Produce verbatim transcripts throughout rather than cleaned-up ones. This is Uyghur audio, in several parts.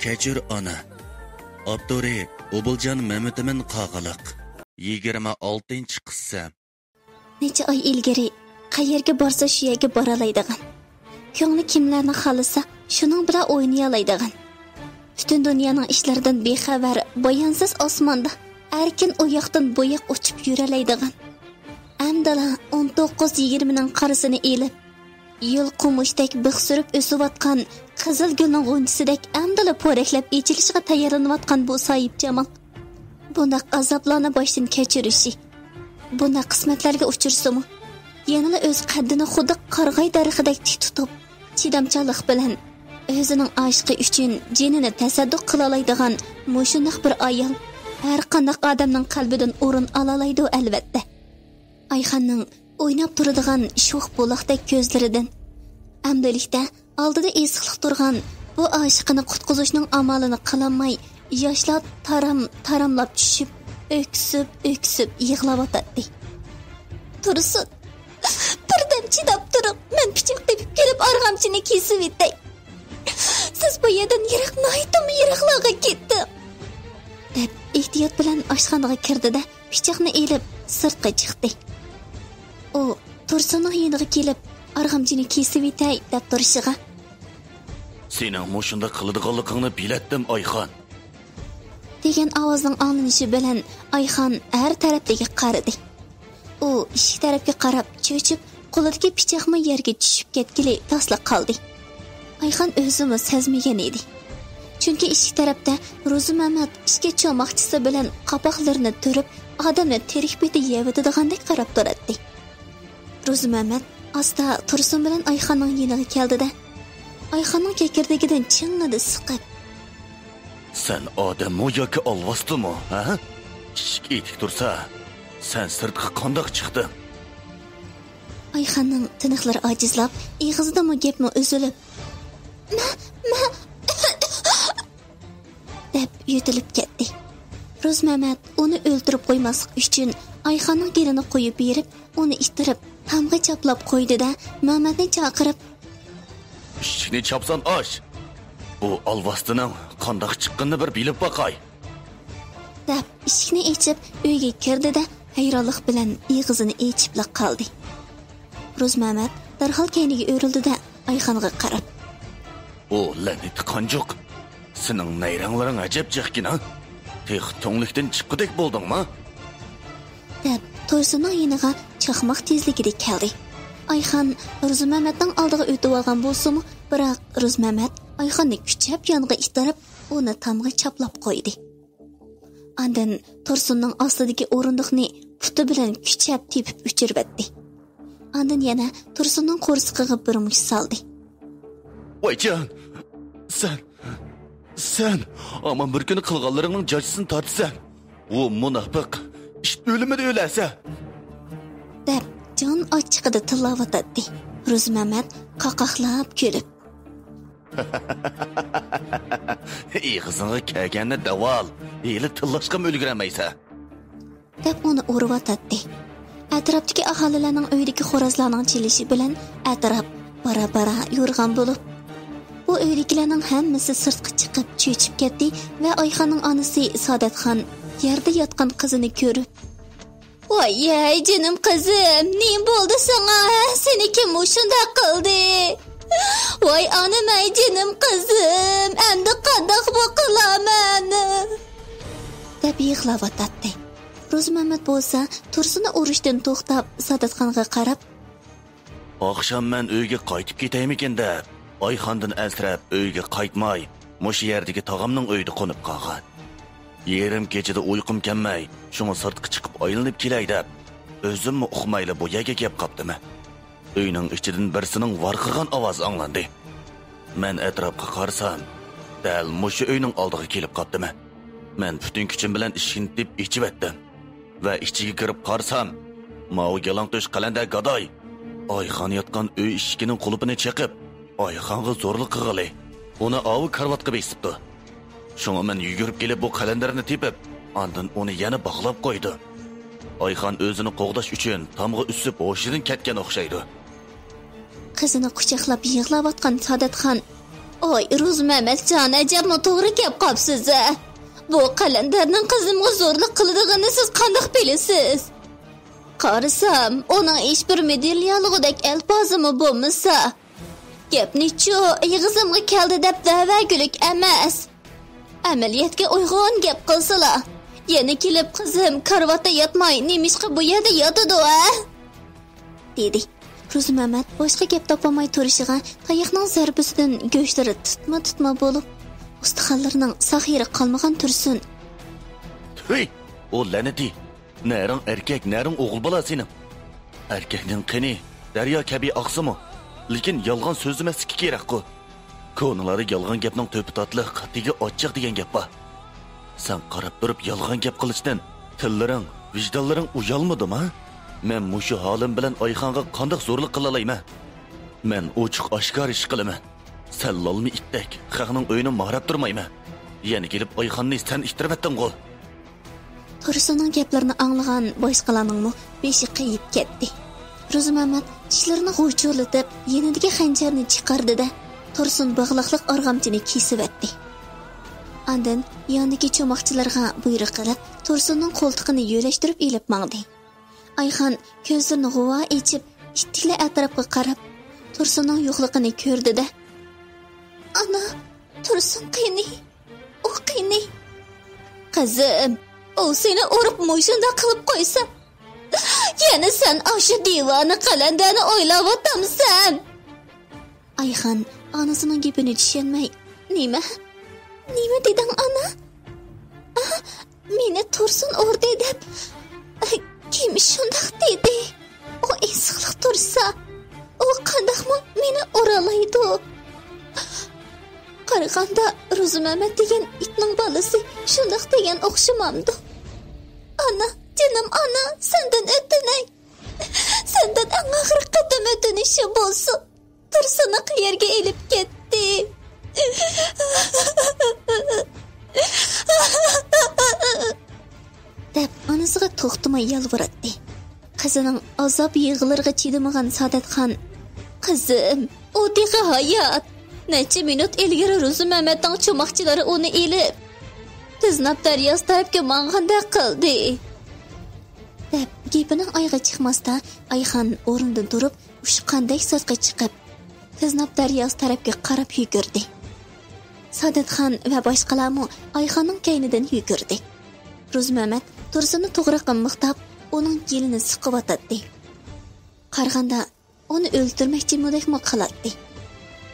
كەچۈر ئانا. ئاپتورى ئوبۇلجان مەمتىمىن قاغىلىق. يىگىرمە ئالتىنچى قىسسە. نەچچە ئاي ئىلگىرى، قەيەرگە بارسا شۇ يەرگە بارالايدىغان، كۆڭلى كىملەرنى خالىسا شۇنىڭ بىلەن ئوينىيالايدىغان، پۈتۈن دۇنيانىڭ ئىشلىرىدىن بىخەۋەر، بايانسىز ئاسماندا ئەركىن ئۇ ياقتىن بۇ ياق ئۇچۇپ يۈرەلەيدىغان، ئەمدىلا ئون توققۇز يىگىرمىنىڭ قارىسىنى ئېلىپ، يىل قومۇشتەك بىخ سۈرۈپ ئۆسۈۋاتقان قىزىل گۈلنىڭ غۇنچىسىدەك ئەمدىلا پورەكلەپ ئېچىلىشىغا تەييارلىنىۋاتقان بۇ ساھىبجامال بۇنداق ئازابلارنى باشتىن كەچۈرۈشى، بۇنداق قىسمەتلەرگە ئۇچرىسىمۇ، يەنىلا ئۆز قەددىنى خۇددى قارىغاي دەرىخىدەك تىك تۇتۇپ، چىدامچانلىق بىلەن ئۆزىنىڭ ئاشىقى ئۈچۈن جېنىنى تەسەددۇق قىلالايدىغان مۇشۇنداق بىر ئايال ھەرقانداق ئادەمنىڭ قەلبىدىن ئورۇن ئالالايدۇ، ئەلۋەتتە. ئايخاننىڭ ئويناپ تۇرىدىغان شوخ بۇلاقتەك كۆزلىرىدىن، ئەمدىلىكتە ئالدىدا ئېسىقلىق تۇرغان بۇ ئاشىقىنى قۇتقۇزۇشنىڭ ئامالىنى قىلالماي، ياشلار تارام-تاراملاپ چۈشۈپ، ئۆكسۈپ-ئۆكسۈپ يىغلاۋاتاتتى. تۇرسۇن، بىردەم چىداپ تۇرۇڭ، مەن پىچاق تېپىپ كېلىپ ئارغامچىنى كېسىۋېتەي. سىز بۇ يەردىن يىراق، ناھايىتىمۇ يىراقلارغا كېتىڭ، دەپ ئېھتىيات بىلەن ئاشخانىغا كىردى-دە، پىچاقنى ئېلىپ سىرتقا چىقتى. ئۇ تۇرسۇننىڭ يېنىغا كېلىپ، ئارغامچىنى كېسىۋېتەي دەپ تۇرۇشىغا، سېنىڭ مۇشۇنداق قىلىدىغانلىقىڭنى بىلەتتىم، ئايخان، دېگەن ئاۋازنىڭ ئاڭلىنىشى بىلەن ئايخان ھەر تەرەپلىككە قارىدى. ئۇ ئىشىك تەرەپكە قاراپ چۆچۈپ، قولىدىكى پىچاقمۇ يەرگە چۈشۈپ كەتكىلى تاسلا قالدى. ئايخان ئۆزىمۇ سەزمىگەن ئىدى. چۈنكى ئىشىك تەرەپتە روزىمەمەت ئىككى چوماقچىسى بىلەن قاپاقلىرىنى تۈرۈپ، ئادەمنى تىرىك پېتى يەۋېتىدىغاندەك قاراپ تۇراتتى. روزىمەمەت ئاستا تۇرسۇن بىلەن ئايخاننىڭ يېنىغا كەلدى-دە، ئايخاننىڭ كېكىردىكىدىن چىڭڭىدە سىقىپ، سەن ئادەممۇ ياكى ئالۋاستىمۇ، ھە؟ ئىشىك ئېتىك تۇرسا، سەن سىرتقا قانداق چىقتىڭ؟ ئايخاننىڭ تىنىقلىرى ئاجىزلاپ، ئېغىزىدىمۇ گەپمۇ ئۈزۈلۈپ، مە، مە، دەپ يۆتىلىپ كەتتى. روزمەمەت ئۇنى ئۆلتۈرۈپ قويماسلىق ئۈچۈن ئايخاننىڭ گېلىنى قويۇپ بېرىپ، ئۇنى ئىتتىرىپ، تامغا چاپلاپ قويدى-دە، مەمەتنى چاقىرىپ، ئىشىكنى چاپسان ئاچ! بۇ ئالۋاستىنىڭ قانداق چىققىنىنى بىر بىلىپ باقاي! دەپ، ئىشىكنى ئېچىپ، ئۆيگە كىردى-دە، ھەيرانلىق بىلەن ئېغىزىنى ئېچىپلا قالدى. روزمەمەت دەرھال كەينىگە ئۆرۈلدى-دە، ئايخانغا قاراپ، ئۇ لەنىتى قانجۇق! سېنىڭ نەيرەڭلىرىڭ ئەجەب جىقكىنا! تېخى تۈڭلۈكتىن چىققۇدەك بولدۇڭما؟ دەپ، تۇرسۇننىڭ يېنىغا چاقماق تېزلىكىدە كەلدى. ئايخان روزمەمەتنىڭ ئالدىغا ئۆتۈۋالغان بولسىمۇ، بىراق روزمەمەت ئايخاننى كۈچەپ يانغا ئىتتىرىپ، ئۇنى تامغا چاپلاپ قويدى. ئاندىن تۇرسۇننىڭ ئاستىدىكى ئورۇندۇقنى پۇتى بىلەن كۈچەپ تېپىپ ئۆچۈرۈۋەتتى. ئاندىن يەنە تۇرسۇننىڭ قورسىقىغا بىر مۇشت سالدى. ۋايجان، سەن، سەن ھامان بىر كۈنى قىلغانلىرىڭنىڭ جاجىسىنى تارتىسەن. ئۇ مۇناپىق، ئىت ئۆلۈمىدە ئۆلەسەن! دەپ، جان ئاچچىقىدا تىللاۋاتاتتى. روزمەمەت قاقاقلاپ كۈلۈپ، ئېغىزىڭغا كەلگەننى دەۋال، ھېلى تىللاشقىمۇ ئۈلگۈرەلمەيسەن! دەپ ئۇنى ئۇرۇۋاتاتتى. ئەتراپتىكى ئاھالىلەرنىڭ ئۆيدىكى خورازلارنىڭ چېلىشى بىلەن ئەتراپ بارا-بارا يورغان بولۇپ، بۇ ئۆيدىكىلەرنىڭ ھەممىسى سىرتقا چىقىپ چۆچۈپ كەتتى ۋە ئايخاننىڭ ئانىسى سادەتخان يەردە ياتقان قىزىنى كۆرۈپ، ۋاي ھەي جېنىم قىزىم، نېمە بولدى ساڭا، ھە؟ سېنى كىم مۇشۇنداق قىلدى؟ ۋاي ئانام ھەي جېنىم قىزىم، ئەمدى قانداق بو قىلامەن؟ دەپ يىغلاۋاتاتتى. روزىمەمەت بولسا تۇرسۇننى ئۇرۇشتىن توختاپ، ساداتخانغا قاراپ، ئاخشام مەن ئۆيگە قايتىپ كېتەيمىكىن دەپ، ئايخاندىن ئەنسىرەپ ئۆيگە قايتماي، مۇشۇ يەردىكى تاغامنىڭ ئۆيىدە قونۇپ قالغان. يېرىم كېچىدە ئۇيقۇم كەلمەي، شۇڭا سىرتقا چىقىپ ئايلىنىپ كېلەي دەپ، ئۆزۈممۇ ئۇقمايلا بۇ يەرگە كەپ قاپتىمەن. ئۆينىڭ ئىچىدىن بىرسىنىڭ ۋارقىرىغان ئاۋازى ئاڭلاندى. مەن ئەتراپقا قارىسام، دەل مۇشۇ ئۆينىڭ ئالدىغا كېلىپ قاپتىمەن. مەن پۈتۈن كۈچۈم بىلەن ئىشىكنى تېپىپ ئېچىۋەتتىم ۋە ئىچىگە كىرىپ قارىسام، ماۋۇ يالاڭتۆش قەلەندەر گاداي ئايخان ياتقان ئۆي ئىشىكىنىڭ قۇلۇپىنى چېقىپ، ئايخانغا زورلۇق قىلغىلى، ئۇنى ئاۋۇ كارىۋاتقا بېسىپتۇ. شۇڭا مەن يۈگۈرۈپ كېلىپ بۇ قەلەندەرنى تېپىپ، ئاندىن ئۇنى يەنە باغلاپ قويدۇم. ئايخان ئۆزىنى قوغداش ئۈچۈن تامغا ئۈسۈپ ھوشىدىن كەتكەن ئوخشايدۇ. قىزىنى قۇچاقلاپ يىغلاۋاتقان ساداتخان، ئاي، روزى مەمەتجان، ئەجەبمۇ توغرا گەپ قاپسىز ھە. بۇ قەلەندەرنىڭ قىزىمغا زورلۇق قىلىدىغىنىنى سىز قانداق بىلىسىز؟ قارىسام، ئۇنىڭ ھېچبىر مېدىليالىغۇدەك ئەلپازىمۇ بولمىسا، گەپنىچۇ، ئېغىزىمغا كەلدى دەپ دەۋەگۈلۈك ئەمەس. ئەمەلىيەتكە ئۇيغۇن گەپ قىلسىلا، يەنە كېلىپ قىزىم كارىۋاتتا ياتماي، نېمىشقا بۇ يەردە ياتىدۇ ھە؟ دېدى. روزى مەمەت باشقا گەپ تاپالماي تۇرۇشىغا، تاياقنىڭ زەربىسىدىن گۆشلىرى تۇتما-تۇتما بولۇپ، ئۇستىخانلىرىنىڭ ساق يېرى قالمىغان تۇرسۇن. تۈي! ئۇ لەنىتى! نەرىڭ ئەركەك، نەرىڭ ئوغۇل بالا سېنىڭ. ئەركەكنىڭ قېنى دەريا كەبى ئاقسىمۇ، لېكىن يالغان سۆزلىمەسلىكى كېرەكقۇ. كونىلاردا يالغان گەپنىڭ تۆپى تاتلىق، تېگى ئاچچىق دېگەن گەپ بار. سەن قاراپ تۇرۇپ يالغان گەپ قىلىشتىن تىللىرىڭ، ۋىجدانلىرىڭ ئۇيالمىدىمۇ؟ مەن مۇشۇ ھالىم بىلەن ئايخانغا قانداق زورلۇق قىلالايمەن؟ مەن ئوچۇق ئاشكارا ئىش قىلىمەن. سەن لالما ئىتتەك خەقنىڭ ئۆيىنى ماراپ تۇرمايمەن. يەنە كېلىپ ئايخاننى سەن ئىتتىرىۋەتتىڭغۇ. تۇرسۇننىڭ گەپلىرىنى ئاڭلىغان باشقىلارنىڭمۇ بېشى قېيىپ كەتتى. روزى مەمەت چىشلىرىنى غۇچۇرلىتىپ، يېنىدىكى خەنجەرنى چىقاردى-دە، تۇرسۇن باغلاقلىق ئارغامچىنى كېسىۋەتتى. ئاندىن ياندىكى چوماقچىلارغا بۇيرۇق قىلىپ، تۇرسۇننىڭ قولتۇقىنى يۆلەشتۈرۈپ ئېلىپ ماڭدى. ئايخان كۆزلىرىنى غۇۋا ئېچىپ، ئىتتىكلا ئەتراپقا قاراپ، تۇرسۇننىڭ يوقلۇقىنى كۆردى-دە، ئانا، تۇرسۇن قېنى؟ ئۇ قېنى؟ قىزىم، ئۇ سېنى ئۇرۇپ مۇشۇنداق قىلىپ قويسا، يەنە سەن ئاشۇ دىۋانە قەلەندەرنى ئويلاۋاتامسەن؟ ئايخان ئانىسىنىڭ گېپىنى چۈشەنمەي، نېمە؟ نېمە دېدىڭ، ئانا؟ ئا، مېنى تۇرسۇن ئۇردى دەپ، كىم شۇنداق دېدى؟ ئۇ ئېسىقلىق تۇرسا، ئۇ قانداقمۇ مېنى ئۇرالايدۇ؟ قارىغاندا روزى مەمەت دېگەن ئىتنىڭ بالىسى شۇنداق دېگەن ئوخشىمامدۇ؟ ئانا، جېنىم ئانا، سەندىن ئۆتۈنەي. سەندىن ئەڭ ئاخىرقى قېتىم ئۆتۈنۈشۈم بولسۇن. تۇرسۇننى قەيەرگە ئېلىپ كەتتى؟ دەپ ئانىسىغا توختىماي يالۋۇراتتى. قىزىنىڭ ئازاب يىغىلىرىغا چىدىمىغان سادەتخان، قىزىم، ئۇ تېخى ھايات. نەچچە مىنۇت ئىلگىرى روزى مەمەتنىڭ چوماقچىلىرى ئۇنى ئېلىپ، تىزناپ دەرياسى تەرەپكە ماڭغاندەك قىلدى. دەپ گېپىنىڭ ئايىغى چىقماستا، ئايخان ئورنىدىن تۇرۇپ، ئۇچقاندەك سىرتقا چىقىپ، تىزناپ دەرياسى تەرەپكە قاراپ يۈگۈردى. سادەتخان ۋە باشقىلارمۇ ئايخاننىڭ كەينىدىن يۈگۈردى. روزى مەمەت تۇرسۇننى توغراققا مىختاپ، ئۇنىڭ يېلىنى سىقىۋاتاتتى. قارىغاندا، ئۇنى ئۆلتۈرمەكچىمۇدەكمۇ قىلاتتى.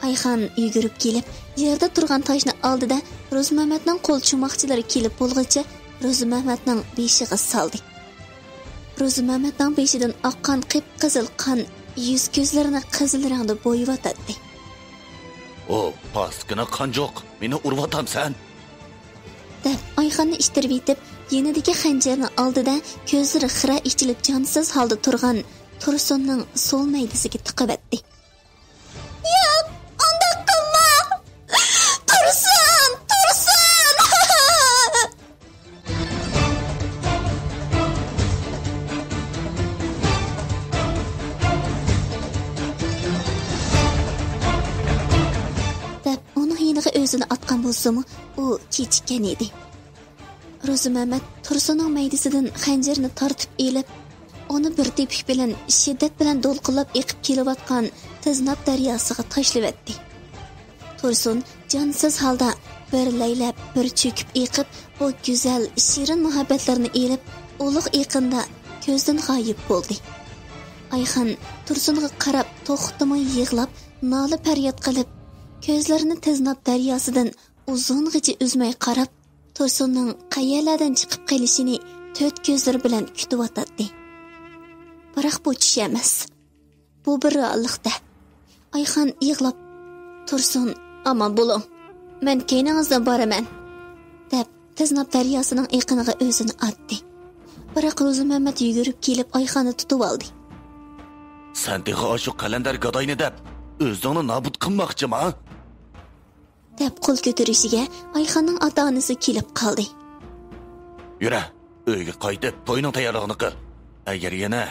ئايخان يۈگۈرۈپ كېلىپ، يەردە تۇرغان تاشنى ئالدى-دە، روزى مەمەتنىڭ قول چوماقچىلىرى كېلىپ بولغۇچە، روزى مەمەتنىڭ بېشىغا سالدى. روزى مەمەتنىڭ بېشىدىن ئاققان قىپقىزىل قان يۈز-كۆزلىرىنى قىزىل رەڭدە بويىۋاتاتتى. ئو، پاسكىنا قانجۇق، مېنى ئۇرۇۋاتامسەن؟ دەپ، ئايخاننى ئىتتىرىۋېتىپ، يېنىدىكى خەنجەرنى ئالدى-دە، كۆزلىرى خىرە ئېچىلىپ جانسىز ھالدا تۇرغان تۇرسۇننىڭ سول مەيدىسىگە تىقىۋەتتى. ياق، ئۇنداق قىلما! تۇرسۇن! تۇرسۇن! دەپ، ئۇنىڭ يېنىغا ئۆزىنى ئاتقان بولسىمۇ، ئۇ كېچىككەن ئىدى. روزى مەمەت تۇرسۇننىڭ مەيدىسىدىن خەنجىرىنى تارتىپ ئېلىپ، ئۇنى بىر تېپىك بىلەن شىددەت بىلەن دولقۇنلاپ ئېقىپ كېلىۋاتقان تىزناپ دەرياسىغا تاشلىۋەتتى. تۇرسۇن جانسىز ھالدا بىر لەيلەپ، بىر چۆكۈپ ئېقىپ، بۇ گۈزەل، شېرىن مۇھەببەتلىرىنى ئېلىپ، ئۇلۇغ ئېقىندا كۆزدىن غايىب بولدى. ئايخان تۇرسۇنغا قاراپ توختىماي يىغلاپ، نالە-پەرياد قىلىپ، كۆزلىرىنى تىزناپ دەرياسىدىن ئۇزۇنغىچە ئۈزمەي قاراپ، تۇرسۇننىڭ قەيەرلەردىن چىقىپ قېلىشىنى تۆت كۆزلىرى بىلەن كۈتۈۋاتاتتى. بىراق بۇ چۈش ئەمەس. بۇ بىر رېئاللىقتا. ئايخان يىغلاپ، «تۇرسۇن، ئامان بولۇڭ. مەن كەينىڭىزدىن بارىمەن.» دەپ، تىزناپ دەرياسىنىڭ ئېقىنىغا ئۆزىنى ئاتتى. بىراق روزى مەمەت يۈگۈرۈپ كېلىپ ئايخاننى تۇتۇۋالدى. «سەن تېخى ئاشۇ قەلەندەر گاداينى دەپ، ئۆزۈڭنى نابۇت قىلماقچىما؟» دەپ قول كۆتۈرۈشىگە ئايخاننىڭ ئاتا-ئانىسى كېلىپ قالدى. «يۈرە، ئۆيگە قايتىپ توينىڭ تەييارلىقىنى قىل. ئەگەر يەنە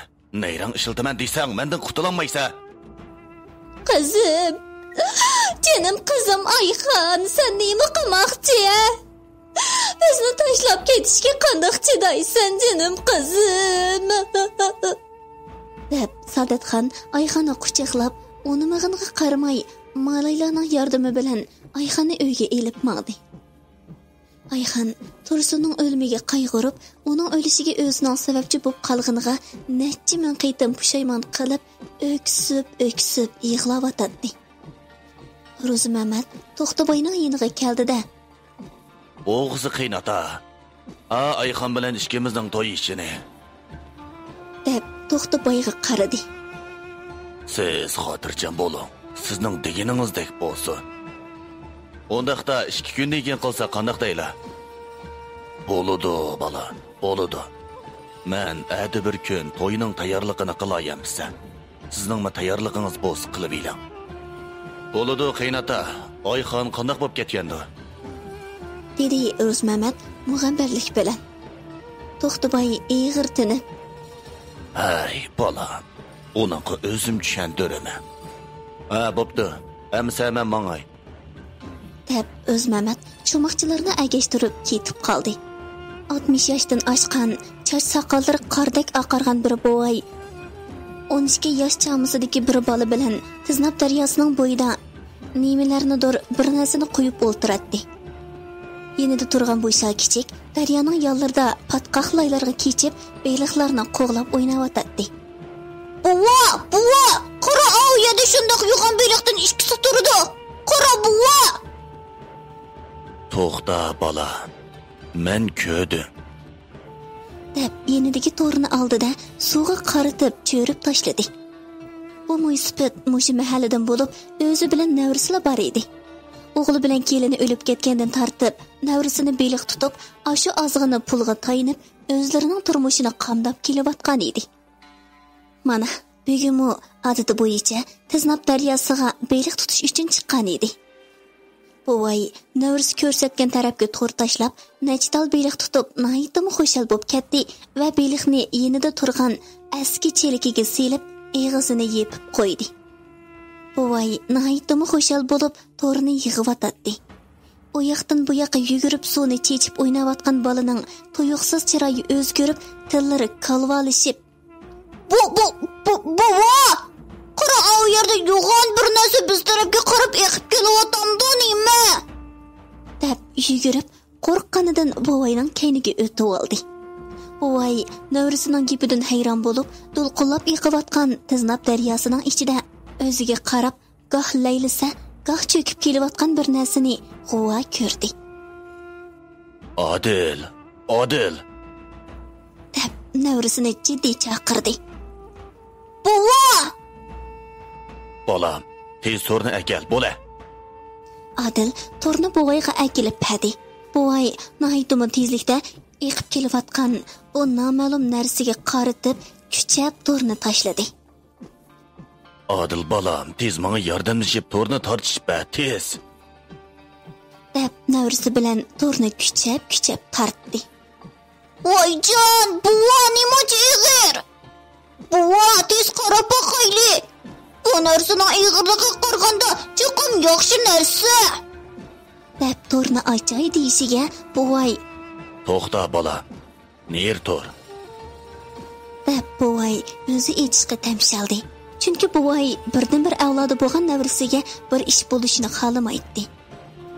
نەيرەڭ ئىشلىتىمەن دېسەڭ، مەندىن قۇتۇلالمايسەن.» «قىزىم، جېنىم قىزىم ئايخان، سەن نېمە قىلماقچى، ھە؟ بىزنى تاشلاپ كېتىشكە قانداق چىدايسەن، جېنىم قىزىم؟ دەپ، ساداتخان ئايخاننى قۇچاقلاپ، ئۇنىمىغىنىغا قارىماي، مالايلارنىڭ ياردىمى بىلەن ئايخاننى ئۆيگە ئېلىپ ماڭدى. ئايخان تۇرسۇننىڭ ئۆلۈمىگە قايغۇرۇپ، ئۇنىڭ ئۆلۈشىگە ئۆزىنىڭ سەۋەبچى بولۇپ قالغىنىغا نەچچە مىڭ قېتىم پۇشايمان قىلىپ، ئۆكسۈپ-ئۆكسۈپ يىغلاۋاتاتتى. روزىمەمەت توختىباينىڭ يېنىغا كەلدى-دە، بولغۇسى قىيناتا، ھا، ئايخان بىلەن ئىككىمىزنىڭ توي ئىشىنى، دەپ، توختىبايغا قارىدى. سىز خاتىرجەم بولۇڭ، سىزنىڭ دېگىنىڭىزدەك بولسۇن. ئۇنداقتا ئىككى كۈندىن كېيىن قىلساق قانداق دەيلا؟ بولىدۇ، بالا، بولىدۇ. مەن ئەتە بىر كۈن توينىڭ تەييارلىقىنى قىلاي ئەمىسە. سىزنىڭمۇ تەييارلىقىڭىز بولسا قىلىۋېلىڭ. بولىدۇ، قېيىنئاتا، ئايخان قانداق بولۇپ كەتكەندۇ؟ دېدى روزمەمەت مۇغەمبەرلىك بىلەن. توختىباي ئېغىر تىنىپ، ھەي، بالا، ئۇنىڭغا ئۆزۈم چۈشەندۈرىمەن. ھە، بوپتۇ، ئەمىسە مەن ماڭاي. دەپ، روزمەمەت چوماقچىلارنى ئەگەشتۈرۈپ كېتىپ قالدى. ئاتمىش ياشتىن ئاشقان، چاچ ساقاللىرى قاردەك ئاقارغان بىر بوۋاي، ئون ئىككى ياش چامىسىدىكى بىر بالا بىلەن تىزناپ دەرياسىنىڭ بويىدا نېمىلەرنىدۇر بىر نەرسىنى قويۇپ ئولتۇراتتى. يېنىدا تۇرغان بوشا كىچىك دەريانىڭ يانلىرىدا پاتقاق لايلارغا كېچىپ، بېلىقلارنى قوغلاپ ئويناۋاتاتتى. بوۋا، بوۋا، قارا، ئاۋۇ يەردە شۇنداق يوغان بېلىقتىن ئىككىسى تۇرىدۇ. قارا، بوۋا! توختا، بالا، مەن كۆردۈم. دەپ، يېنىدىكى تورنى ئالدى-دە، سۇغا قارىتىپ چۆرۈپ تاشلىدى. بۇ مويسىپىت مۇشۇ مەھەللىدىن بولۇپ، ئۆزى بىلەن نەۋرىسىلا بار ئىدى. ئوغلى بىلەن كېلىنى ئۆلۈپ كەتكەندىن تارتىپ، نەۋرىسىنى بېلىق تۇتۇپ، ئاشۇ ئازغىنا پۇلغا تايىنىپ، ئۆزلىرىنىڭ تۇرمۇشىنى قامداپ كېلىۋاتقان ئىدى. مانا، بۈگۈنمۇ ئادىتى بويىچە تىزناپ دەرياسىغا بېلىق تۇتۇش ئۈچۈن چىققان ئىدى. بوۋاي نەۋرىسى كۆرسەتكەن تەرەپكە تور تاشلاپ، نەچچە تال بېلىق تۇتۇپ، ناھايىتىمۇ خۇشال بولۇپ كەتتى ۋە بېلىقنى يېنىدا تۇرغان ئەسكى چېلىكىگە سېلىپ، ئېغىزىنى يېپىپ قويدى. بوۋاي ناھايىتىمۇ خۇشال بولۇپ، تورنى يىغىۋاتاتتى. ئۇ ياقتىن بۇ ياققا يۈگۈرۈپ، سۇنى چېچىپ ئويناۋاتقان بالىنىڭ تۇيۇقسىز چىرايى ئۆزگىرىپ، تىللىرى كالۋالىشىپ، بۇ، بۇ، بۇ، بوۋا! قارا، ئاۋۇ يەردە يوغان بىر نەرسە بىز تەرەپكە قاراپ ئېقىپ كېلىۋاتامدۇ نېمە؟ دەپ يۈگۈرۈپ، قورققىنىدىن بوۋاينىڭ كەينىگە ئۆتۈۋالدى. بوۋاي نەۋرىسىنىڭ گېپىدىن ھەيران بولۇپ، دولقۇنلاپ ئېقىۋاتقان تىزناپ دەرياسىنىڭ ئىچىدە ئۆزىگە قاراپ، گاھ لەيلىسە، گاھ چۆكۈپ كېلىۋاتقان بىر نەرسىنى غۇۋا كۆردى. ئادىل! ئادىل! دەپ، نەۋرىسىنى جىددىي چاقىردى. بوۋا! بالام، تېز تورنى ئەكەل، بولە! ئادىل تورنى بوۋايغا ئەكېلىپ بەردى. بوۋاي ناھايىتىمۇ تېزلىكتە ئېقىپ كېلىۋاتقان ئۇ نامەلۇم نەرسىگە قارىتىپ، كۈچەپ تورنى تاشلىدى. ئادىل بالام، تېز ماڭا ياردەملىشىپ تورنى تارتىشىپ بەر، تېز! دەپ، نەۋرىسى بىلەن تورنى كۈچەپ-كۈچەپ تارتتى. ۋايجان، بوۋا، نېمانچە ئېغىر! بوۋا، تېز قاراپ باقايلى! بۇ نەرسىنىڭ ئېغىرلىقىغا قارىغاندا، چوقۇم ياخشى نەرسە! دەپ، تورنى ئاچاي دېيىشىگە، بوۋاي، توختا، بالا، نېرى تۇر! دەپ، بوۋاي ئۆزى ئېچىشقا تەمشەلدى. چۈنكى بوۋاي بىردىنبىر ئەۋلادى بولغان نەۋرىسىگە بىر ئىش بولۇشىنى خالىمايتتى.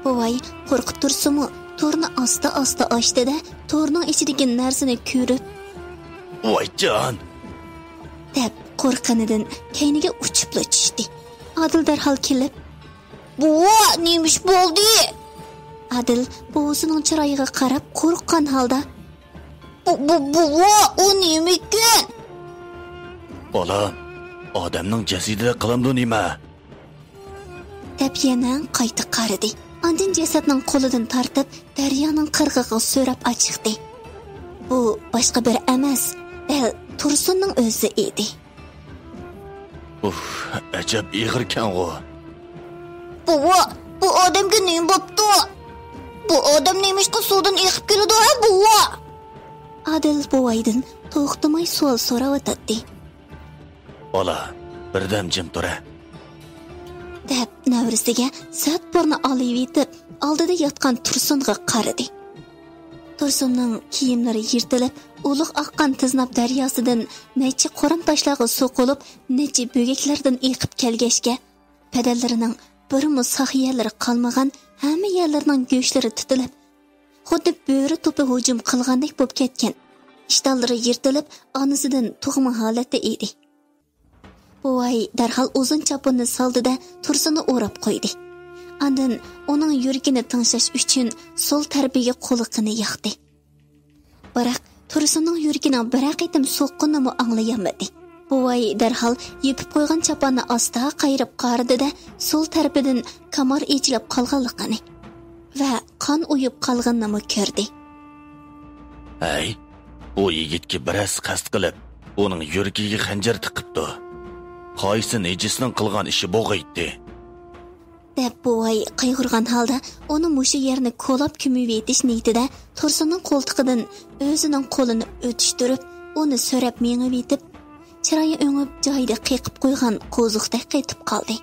بوۋاي قورقۇپ تۇرسىمۇ، تورنى ئاستا-ئاستا ئاچتى-دە، تورنىڭ ئىچىدىكى نەرسىنى كۆرۈپ، ۋايجان! دەپ، قورققىنىدىن كەينىگە ئۇچۇپلا چۈشتى. ئادىل دەرھال كېلىپ، بوۋا، نېمە ئىش بولدى؟ ئادىل بوۋىسىنىڭ چىرايىغا قاراپ قورققان ھالدا، بۇ، بۇ، بوۋا، ئۇ نېمىكىن؟ بالام، ئادەمنىڭ جەسىتىدەك قىلامدۇ نېمە؟ دەپ يەنە قايتا قارىدى. ئاندىن جەسەتنىڭ قولىدىن تارتىپ، دەريانىڭ قىرغىقىغا سۆرەپ ئاچىقتى. بۇ باشقا بىرى ئەمەس، دەل تۇرسۇننىڭ ئۆزى ئىدى. ئۇف، ئەجەب ئېغىركەنغۇ. بوۋا، بۇ ئادەمگە نېمە بوپتۇ؟ بۇ ئادەم نېمىشقا سۇدىن ئېقىپ كېلىدۇ، ھە، بوۋا؟ ئادىل بوۋايدىن توختىماي سوئال سوراۋاتاتتى. بالا، بىردەم جىم تۇرە. دەپ نەۋرىسىگە سەت بۇرنى ئالىۋېتىپ، ئالدىدا ياتقان تۇرسۇنغا قارىدى. تۇرسۇننىڭ كىيىملىرى يىرتىلىپ، ئۇلۇغ ئاققان تىزناپ دەرياسىدىن نەچچە قورام تاشلارغا سوقۇلۇپ، نەچچە بۆگەكلەردىن ئېقىپ كەلگەچكە، بەدەنلىرىنىڭ بىرمۇ ساق يەرلىرى قالمىغان، ھەممە يەرلىرىنىڭ گۆشلىرى تۇتۇلۇپ، خۇددى بۆرە توپى ھۇجۇم قىلغاندەك بولۇپ كەتكەن. ئىشتانلىرى يىرتىلىپ، ئانىسىدىن تۇغما ھالەتتە ئىدى. بوۋاي دەرھال ئۇزۇن چاپىنىنى سالدى-دە، تۇرسۇننى ئوراپ قويدى. ئاندىن ئۇنىڭ يۈرىكىنى تىڭشاش ئۈچۈن سول تەرىپىگە قۇلىقىنى ياقتى. بىراق تۇرسۇننىڭ يۈرىكىنىڭ بىرەر قېتىم سوققىنىمۇ ئاڭلىيالمىدى. بوۋاي دەرھال يېپىپ قويغان چاپاننى ئاستا قايرىپ قارىدى-دە، سول تەرىپىدىن كامار ئېچىلىپ قالغانلىقىنى ۋە قان ئۇيۇپ قالغىنىنىمۇ كۆردى. ھەي، بۇ يىگىتكە بىرەرسى قەست قىلىپ، ئۇنىڭ يۈرىكىگە خەنجەر تىقىپتۇ. قايسى نىجىسنىڭ قىلغان ئىشى بوغايتتى؟ دەپ بوۋاي قايغۇرغان ھالدا ئۇنى مۇشۇ يەرنى كولاپ كۆمۈۋېتىش نىيىتىدە تۇرسۇننىڭ قولتۇقىدىن ئۆزىنىڭ قولىنى ئۆتۈشتۈرۈپ، ئۇنى سۆرەپ مېڭىۋېتىپ، چىرايى ئۆڭۈپ جايىدا قېقىپ قويغان قوزۇقتەك قېتىپ قالدى.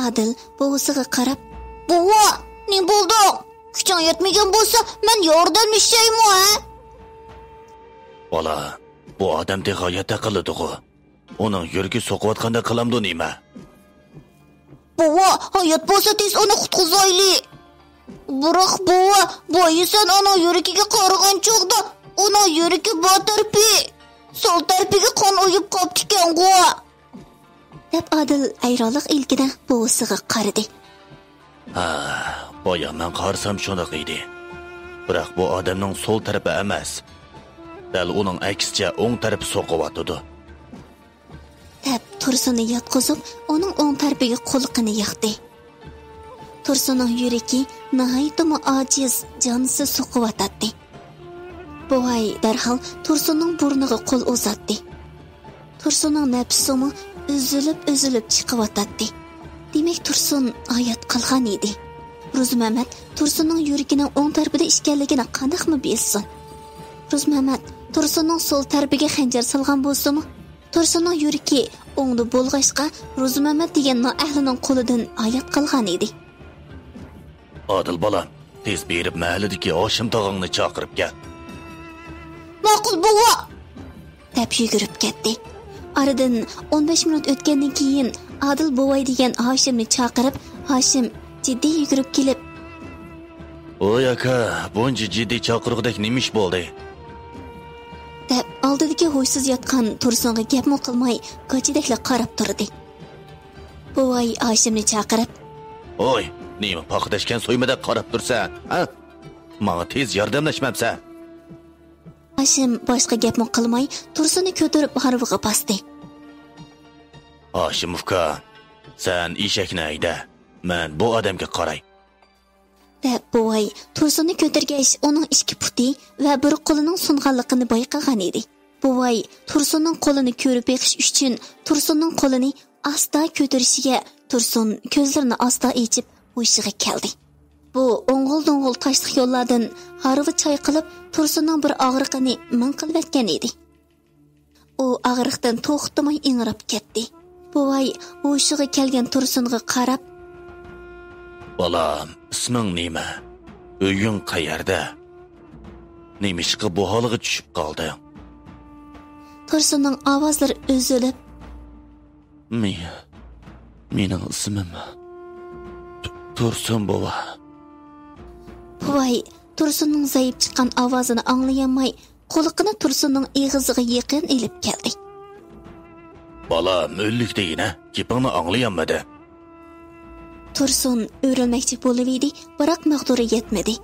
ئادىل بوۋىسىغا قاراپ، بوۋا، نېمە بولدۇڭ؟ كۈچۈڭ يەتمىگەن بولسا، مەن ياردەملىشەيمۇ، ھە؟ بالا، بۇ ئادەم تېخى ھايات قىلىدىغۇ. ئۇنىڭ يۈرىكى سوقۇۋاتقاندەك قىلامدۇ نېمە؟ بوۋا، ھايات بولسا تېز ئۇنى قۇتقۇزايلى. بىراق بوۋا، بايا سەن ئۇنىڭ يۈرىكىگە قارىغان چاغدا، ئۇنىڭ يۈرىكى بار تەرىپى، سول تەرىپىگە قان ئۇيۇپ قاپتىكەنغۇ. دەپ ئادىل ھەيرانلىق ئىلكىدە بوۋىسىغا قارىدى. ھە، بايا مەن قارىسام شۇنداق ئىدى. بىراق بۇ ئادەمنىڭ سول تەرىپى ئەمەس، دەل ئۇنىڭ ئەكسىچە ئوڭ تەرىپى سوقۇۋاتىدۇ. دەپ تۇرسۇننى ياتقۇزۇپ، ئۇنىڭ ئوڭ تەرىپىگە قۇلىقىنى ياقتى. تۇرسۇننىڭ يۈرىكى ناھايىتىمۇ ئاجىز، جانسىز سوقۇۋاتاتتى. بوۋاي دەرھال تۇرسۇننىڭ بۇرنىغا قول ئۇزاتتى. تۇرسۇننىڭ نەپىسىمۇ ئۈزۈلۈپ-ئۈزۈلۈپ چىقىۋاتاتتى. دېمەك، تۇرسۇن ھايات قالغان ئىدى. روزىمەمەت تۇرسۇننىڭ يۈرىكىنىڭ ئوڭ تەرىپىدە ئىكەنلىكىنى قانداقمۇ بىلسۇن؟ روزىمەمەت تۇرسۇننىڭ سول تەرىپىگە خەنجەر سالغان بولسىمۇ، تۇرسۇننىڭ يۈرىكى ئوڭدا بولغاچقا، روزىمەمەت دېگەن نائەھلىنىڭ قولىدىن ھايات قالغان ئىدى. ئادىل بالام، تېز بېرىپ مەھەللىدىكى ھاشىم تاغاڭنى چاقىرىپ كەل. ماقۇل، بوۋا! دەپ يۈگۈرۈپ كەتتى. ئارىدىن ئون بەش مىنۇت ئۆتكەندىن كېيىن، ئادىل بوۋاي دېگەن ھاشىمنى چاقىرىپ، ھاشىم جىددىي يۈگۈرۈپ كېلىپ، ۋوي ئاكا، بۇنچە جىددىي چاقىرغۇدەك نېمە ئىش بولدى؟ دەپ ئالدىدىكى ھوشسىز ياتقان تۇرسۇنغا گەپمۇ قىلماي، گاچىدەكلا قاراپ تۇردى. بوۋاي ھاشىمنى چاقىرىپ، ۋوي، نېمە پاختا تەشكەن سويمىدەك قاراپ تۇرسەن، ھە؟ ماڭا تېز ياردەملەشمەمسەن؟ ھاشىم باشقا گەپمۇ قىلماي، تۇرسۇننى كۆتۈرۈپ ھارۋىغا باستى. ھاشىم ئۇكا، سەن ئېشەكنى ھەيدە، مەن بۇ ئادەمگە قاراي. دەپ بوۋاي تۇرسۇننى كۆتۈرگەچ، ئۇنىڭ ئىككى پۇتى ۋە بىر قولىنىڭ سۇنغانلىقىنى بايقىغان ئىدى. بوۋاي تۇرسۇننىڭ قولىنى كۆرۈپ بېقىش ئۈچۈن تۇرسۇننىڭ قولىنى ئاستا كۆتۈرۈشىگە، تۇرسۇن كۆزلىرىنى ئاستا ئېچىپ ھوشىغا كەلدى. بۇ ئوڭغۇل-دوڭغۇل تاشلىق يوللاردىن ھارۋا چايقىلىپ، تۇرسۇننىڭ بىر ئاغرىقىنى مىڭ قىلىۋەتكەن ئىدى. ئۇ ئاغرىقتىن توختىماي ئىڭراپ كەتتى. بوۋاي ھوشىغا كەلگەن تۇرسۇنغا قاراپ، بالام، ئىسمىڭ نېمە؟ ئۆيۈڭ قەيەردە؟ نېمىشقا بۇ ھالغا چۈشۈپ قالدىڭ؟ تۇرسۇننىڭ ئاۋازلىرى ئۈزۈلۈپ، مې-، مېنىڭ ئىسمىم تۇ-، تۇرسۇن بوۋا. بوۋاي تۇرسۇننىڭ زەئىپ چىققان ئاۋازىنى ئاڭلىيالماي، قۇلىقىنى تۇرسۇننىڭ ئېغىزىغا يېقىن ئېلىپ كەلدى. بالام، ئۆلۈك دېگىنە، گېپىڭنى ئاڭلىيالمىدىم. تۇرسۇن ئۆرۈلمەكچى بولۇۋىدى، بىراق مەقدۇرى يەتمىدى.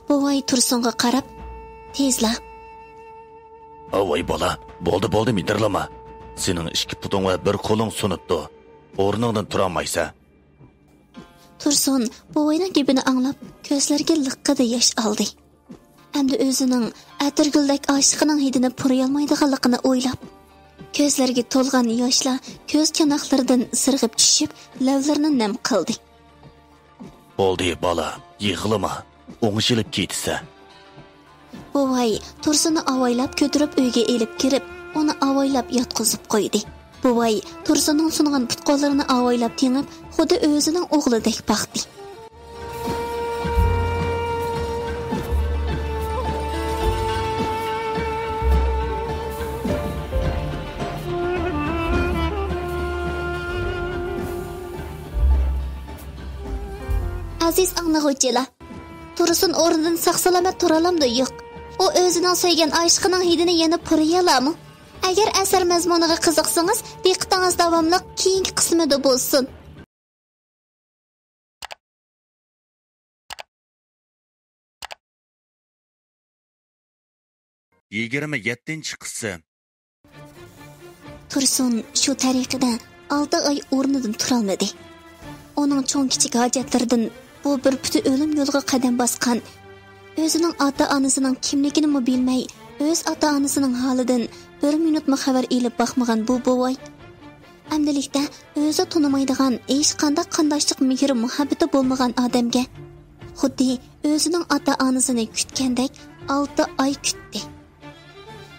بوۋاي تۇرسۇنغا قاراپ، تېزلا. ئاۋاي بالا، بولدى، بولدى، مىدىرلىما. سېنىڭ ئىككى پۇتۇڭ ۋە بىر قولۇڭ سۇنۇپتۇ. ئورنۇڭدىن تۇرالمايسەن. تۇرسۇن بوۋاينىڭ گېپىنى ئاڭلاپ، كۆزلىرىگە لىققىدە ياش ئالدى. ئەمدى ئۆزىنىڭ ئەتىرگۈلدەك ئاشىقىنىڭ ھىدىنى پۇرىيالمايدىغانلىقىنى ئويلاپ، كۆزلىرىگە تولغان ياشلار كۆز چاناقلىرىدىن سىرغىپ چۈشۈپ، لەۋلىرىنى نەم قىلدى. بولدى، بالا، يىغلىما، ئوڭشىلىپ كېتىسەن. بوۋاي تۇرسۇننى ئاۋايلاپ كۆتۈرۈپ ئۆيگە ئېلىپ كىرىپ، ئۇنى ئاۋايلاپ ياتقۇزۇپ قويدى. بوۋاي تۇرسۇننىڭ سۇنغان پۇت-قوللىرىنى ئاۋايلاپ تېڭىپ، خۇددى ئۆزىنىڭ ئوغلىدەك باقتى. ئەزىز ئاڭلىغۇچىلار، تۇرسۇن ئورنىدىن ساق-سالامەت تۇرالامدۇ؟ يوق. ئۇ ئۆزىنىڭ سۆيگەن ئاشىقىنىڭ ھىدىنى يەنە پۇرىيالامۇ؟ ئەگەر ئەسەر مەزمۇنىغا قىزىقسىڭىز، دىققىتىڭىز داۋاملىق كېيىنكى قىسمىدا بولسۇن. يىگىرمە يەتتىنچى قىسىم. تۇرسۇن شۇ تەرىقىدە ئالتە ئاي ئورنىدىن تۇرالمىدى. ئۇنىڭ چوڭ-كىچىك ھاجەتلىرىدىن بۇ بىر پۇتى ئۆلۈم يولىغا قەدەم باسقان، ئۆزىنىڭ ئاتا-ئانىسىنىڭ كىملىكىنىمۇ بىلمەي، ئۆز ئاتا-ئانىسىنىڭ ھالىدىن بىر مىنۇتمۇ خەۋەر ئېلىپ باقمىغان بۇ بوۋاي، ئەمدىلىكتە ئۆزى تونۇمايدىغان، ھېچقانداق قانداشلىق مېھرى-مۇھەببىتى بولمىغان ئادەمگە خۇددى ئۆزىنىڭ ئاتا-ئانىسىنى كۈتكەندەك ئالتە ئاي كۈتتى.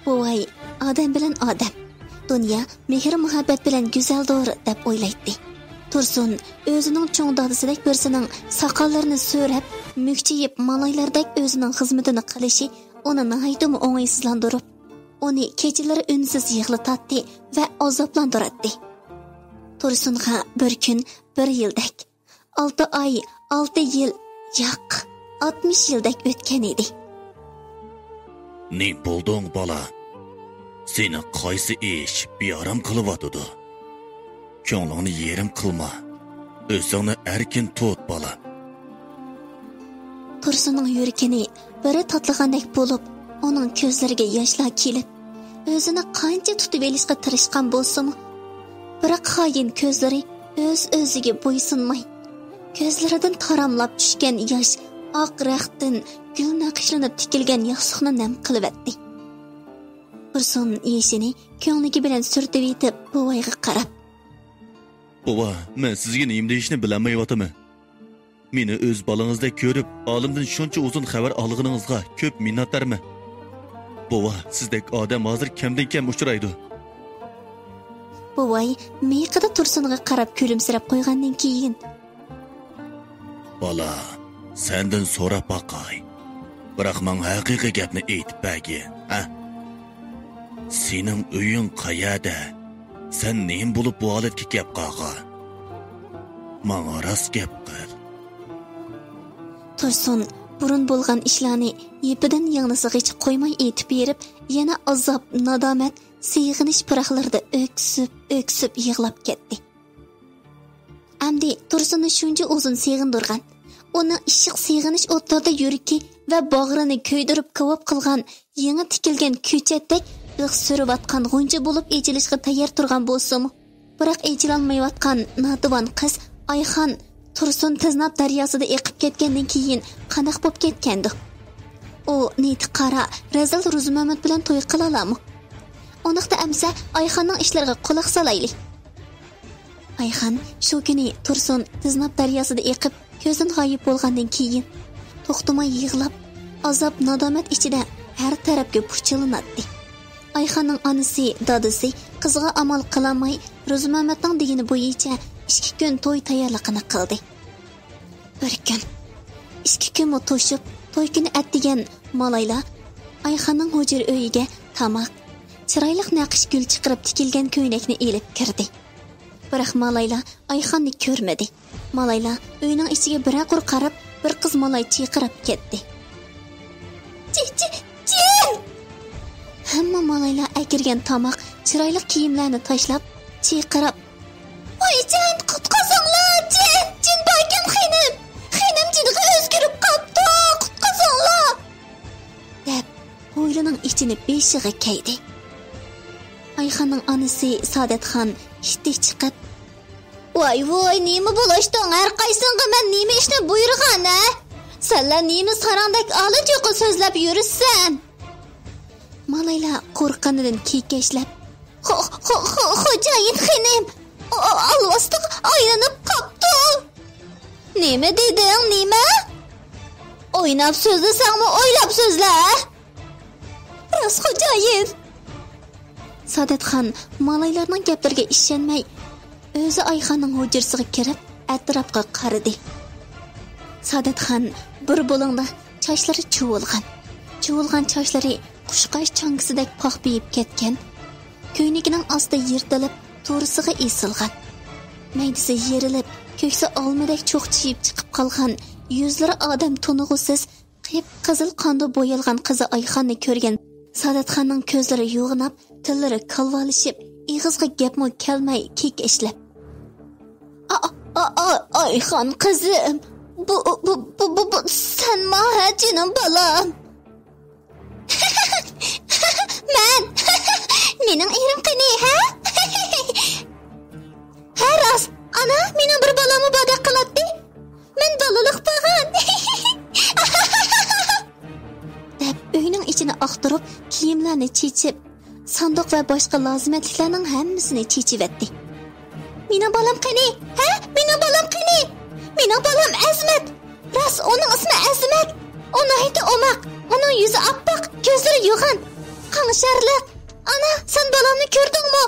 بوۋاي، ئادەم بىلەن ئادەم، دۇنيا مېھىر-مۇھەببەت بىلەن گۈزەلدۇر، دەپ ئويلايتتى. تۇرسۇن ئۆزىنىڭ چوڭ دادىسىدەك بىرسىنىڭ ساقاللىرىنى سۆرەپ، مۈكچىيىپ، مالايلاردەك ئۆزىنىڭ خىزمىتىنى قىلىشى ئۇنى ناھايىتىمۇ ئوڭايسىزلاندۇرۇپ، ئۇنى كېچىلىرى ئۈنسىز يىغلىتاتتى ۋە ئازابلاندۇراتتى. تۇرسۇنغا بىر كۈن بىر يىلدەك، ئالتە ئاي، ئالتە يىل، ياق، ئاتمىش يىلدەك ئۆتكەن ئىدى. نېمە بولدۇڭ، بالا؟ سېنى قايسى ئىش بىئارام قىلىۋاتىدۇ؟ كۆڭلۈڭنى يېرىم قىلما. ئۆزۈڭنى ئەركىن تۇت، بالا. تۇرسۇننىڭ يۈرىكىنى بىرى تاتلىغاندەك بولۇپ، ئۇنىڭ كۆزلىرىگە ياشلار كېلىپ، ئۆزىنى قانچە تۇتۇۋېلىشقا تىرىشقان بولسىمۇ، بىراق خائىن كۆزلىرى ئۆز-ئۆزىگە بويسۇنماي، كۆزلىرىدىن تاراملاپ چۈشكەن ياش ئاق رەختتىن گۈل نەقىشلىنىپ تىكىلگەن ياستۇقنى نەم قىلىۋەتتى. تۇرسۇن يېشىنى كۆڭلىكى بىلەن سۈرتۈۋېتىپ، بوۋايغا قاراپ: بوۋا، مەن سىزگە نېمە دېيىشنى بىلەلمەيۋاتىمەن. مېنى ئۆز بالىڭىزدەك كۆرۈپ، ئالىمدىن شۇنچە ئۇزۇن خەۋەر ئالغىنىڭىزغا كۆپ مىننەتدارمەن. بوۋا، سىزدەك ئادەم ھازىر كەمدىن كەم ئۇچرايدۇ. بوۋاي مىيىقىدا تۇرسۇنغا قاراپ كۈلۈمسىرەپ قويغاندىن كېيىن: بالا، سەندىن سوراپ باقاي. بىراق ماڭا ھەقىقىي گەپنى ئېيتىپ بەرگىن، ھە؟ سېنىڭ ئۆيۈڭ قەيەردە؟ سەن نېمە بولۇپ بۇ ھالەتكە كەپ قالغان؟ ماڭا راست گەپ قىل. تۇرسۇن بۇرۇن بولغان ئىشلارنى يىپىدىن يىڭنىسىغىچە قويماي ئېيتىپ بېرىپ، يەنە ئازاب، نادامەت، سېغىنىش پىراقلىرىدا ئۆكسۈپ، ئۆكسۈپ يىغلاپ كەتتى. ئەمدى تۇرسۇننى شۇنچە ئۇزۇن سېغىندۇرغان، ئۇنىڭ ئىششىق سېغىنىش ئوتلىرىدا يۈرىكى ۋە باغرىنى كۆيدۈرۈپ كاۋاپ قىلغان يېڭى تىكىلگەن كۆچەتتەك بىخ سۈرۈۋاتقان غۇنچە بولۇپ ئېچىلىشقا تەييار تۇرغان بولسىمۇ، بىراق ئېچىلالمايۋاتقان ناتىۋان قىز ئايخان تۇرسۇن تىزناپ دەرياسىدا ئېقىپ كەتكەندىن كېيىن قانداق بوپ كەتكەندۇ؟ ئۇ نىيىتى قارا، رەزىل رۇزۇمەمەت بىلەن توي قىلالامۇ؟ ئۇنداقتا ئەمسە ئايخاننىڭ ئىشلىرىغا قۇلاق سالايلى. ئايخان شۇ كۈنى تۇرسۇن تىزناپ دەرياسىدا ئېقىپ، كۆزدىن غايىب بولغاندىن كېيىن، توختىماي يىغلاپ، ئازاب، نادامەت ئىچىدە ھەر تەرەپكە پۇرچىلىناتتى. ئايخاننىڭ ئانىسى، دادىسى قىزىغا ئامال قىلالماي، رۇزۇمەمەتنىڭ دېگىنى بويىچە ئىككى كۈن توي تەييارلىقىنى قىلدى. بىر كۈن، ئىككى كۈنمۇ توشۇپ، توي كۈنى ئەتىگەن مالايلا ئايخاننىڭ ھۇجرا ئۆيىگە تاماق، چىرايلىق نەقىش گۈل چىقىرىپ تىكىلگەن كۆينەكنى ئېلىپ كىردى. بىراق مالايلا ئايخاننى كۆرمىدى. مالايلا ئۆينىڭ ئىچىگە بىرەر قۇر قاراپ، بىر قىز مالاي چىرقىراپ كەتتى. جى-، جى-، جىن! ھەممە مالايلا ئەكىرگەن تاماق، چىرايلىق كىيىملەرنى تاشلاپ، چىرقىراپ، ۋايجان، قۇتقۇزۇڭلار، جىن، جىن باركەن خېنىم، خېنىم جىنغا ئۆزگىرىپ قاپتۇ، قۇتقۇزۇڭلار! دەپ، ھويلىنىڭ ئىچىنى بېشىغا كەيدى. ئايخاننىڭ ئانىسى سائادەتخان ئىتتىك چىقىپ، ۋاي، ۋاي، نېمە بولۇشتۇڭ؟ ھەر قايسىڭغا مەن نېمە ئىشنى بۇيرۇغان، ھە؟ سەنلەر نېمە ساراڭدەك ئالا-چوقا سۆزلەپ يۈرىسەن؟ مالايلا قورققىنىدىن كېكەچلەپ، خو-، خو-، خو-، خوجايىن خېنىم، ئا-، ئا-، ئالۋاستىغا ئايلىنىپ قاپتۇ. نېمە دېدىڭ، نېمە؟ ئويناپ سۆزلىسەڭمۇ ئويلاپ سۆزلە. راست، خوجايىن. سادەتخان مالايلارنىڭ گەپلىرىگە ئىشەنمەي، ئۆزى ئايخاننىڭ ھۇجرىسىغا كىرىپ، ئەتراپقا قارىدى. سادەتخان بىر بۇلۇڭدا چاچلىرى چۇۋۇلغان. چۇۋۇلغان چاچلىرى قۇشقاچ چاڭگىسىدەك پاخپىيىپ كەتكەن. كۆينىكىنىڭ ئاستى يىرتىلىپ، تورۇسىغا ئېسىلغان. مەيدىسى يېرىلىپ، كۆكسى ئالمىدەك چوقچىيىپ چىقىپ قالغان، يۈزلىرى ئادەم تونۇغۇسىز، قىپقىزىل قاندا بويالغان قىزى ئايخاننى كۆرگەن سادەتخاننىڭ كۆزلىرى يوغىناپ، تىللىرى كالۋالىشىپ، ئېغىزغا گەپمۇ كەلمەي كېكەچلەپ: «ئا، ئا، ئا، ئايخان قىزىم، بۇ، بۇ، بۇ، بۇ، بۇ سەنما ھە، جېنىم بالام؟» «مەن؟ مېنىڭ ئېرىم قېنى، ھە؟» «ھە، راست. ئانا، مېنىڭ بىر بالاممۇ باردەك قىلاتتى. مەن بالىلىق بولغان.» دەپ، ئۆينىڭ ئىچىنى ئاختۇرۇپ، كىيىملەرنى چېچىپ، ساندۇق ۋە باشقا لازىمەتلىكلەرنىڭ ھەممىسىنى چېچىۋەتتى. «مېنىڭ بالام قېنى؟ ھە؟ مېنىڭ بالام قېنى؟ مېنىڭ بالام ئەزىمەت. راست، ئۇنىڭ ئىسمى ئەزىمەت. ئۇ ناھايىتى ئوماق. ئۇنىڭ يۈزى ئاپئاق، كۆزلىرى يوغان، قاڭشارلىق. ئانا، سەن بالامنى كۆردۈڭمۇ؟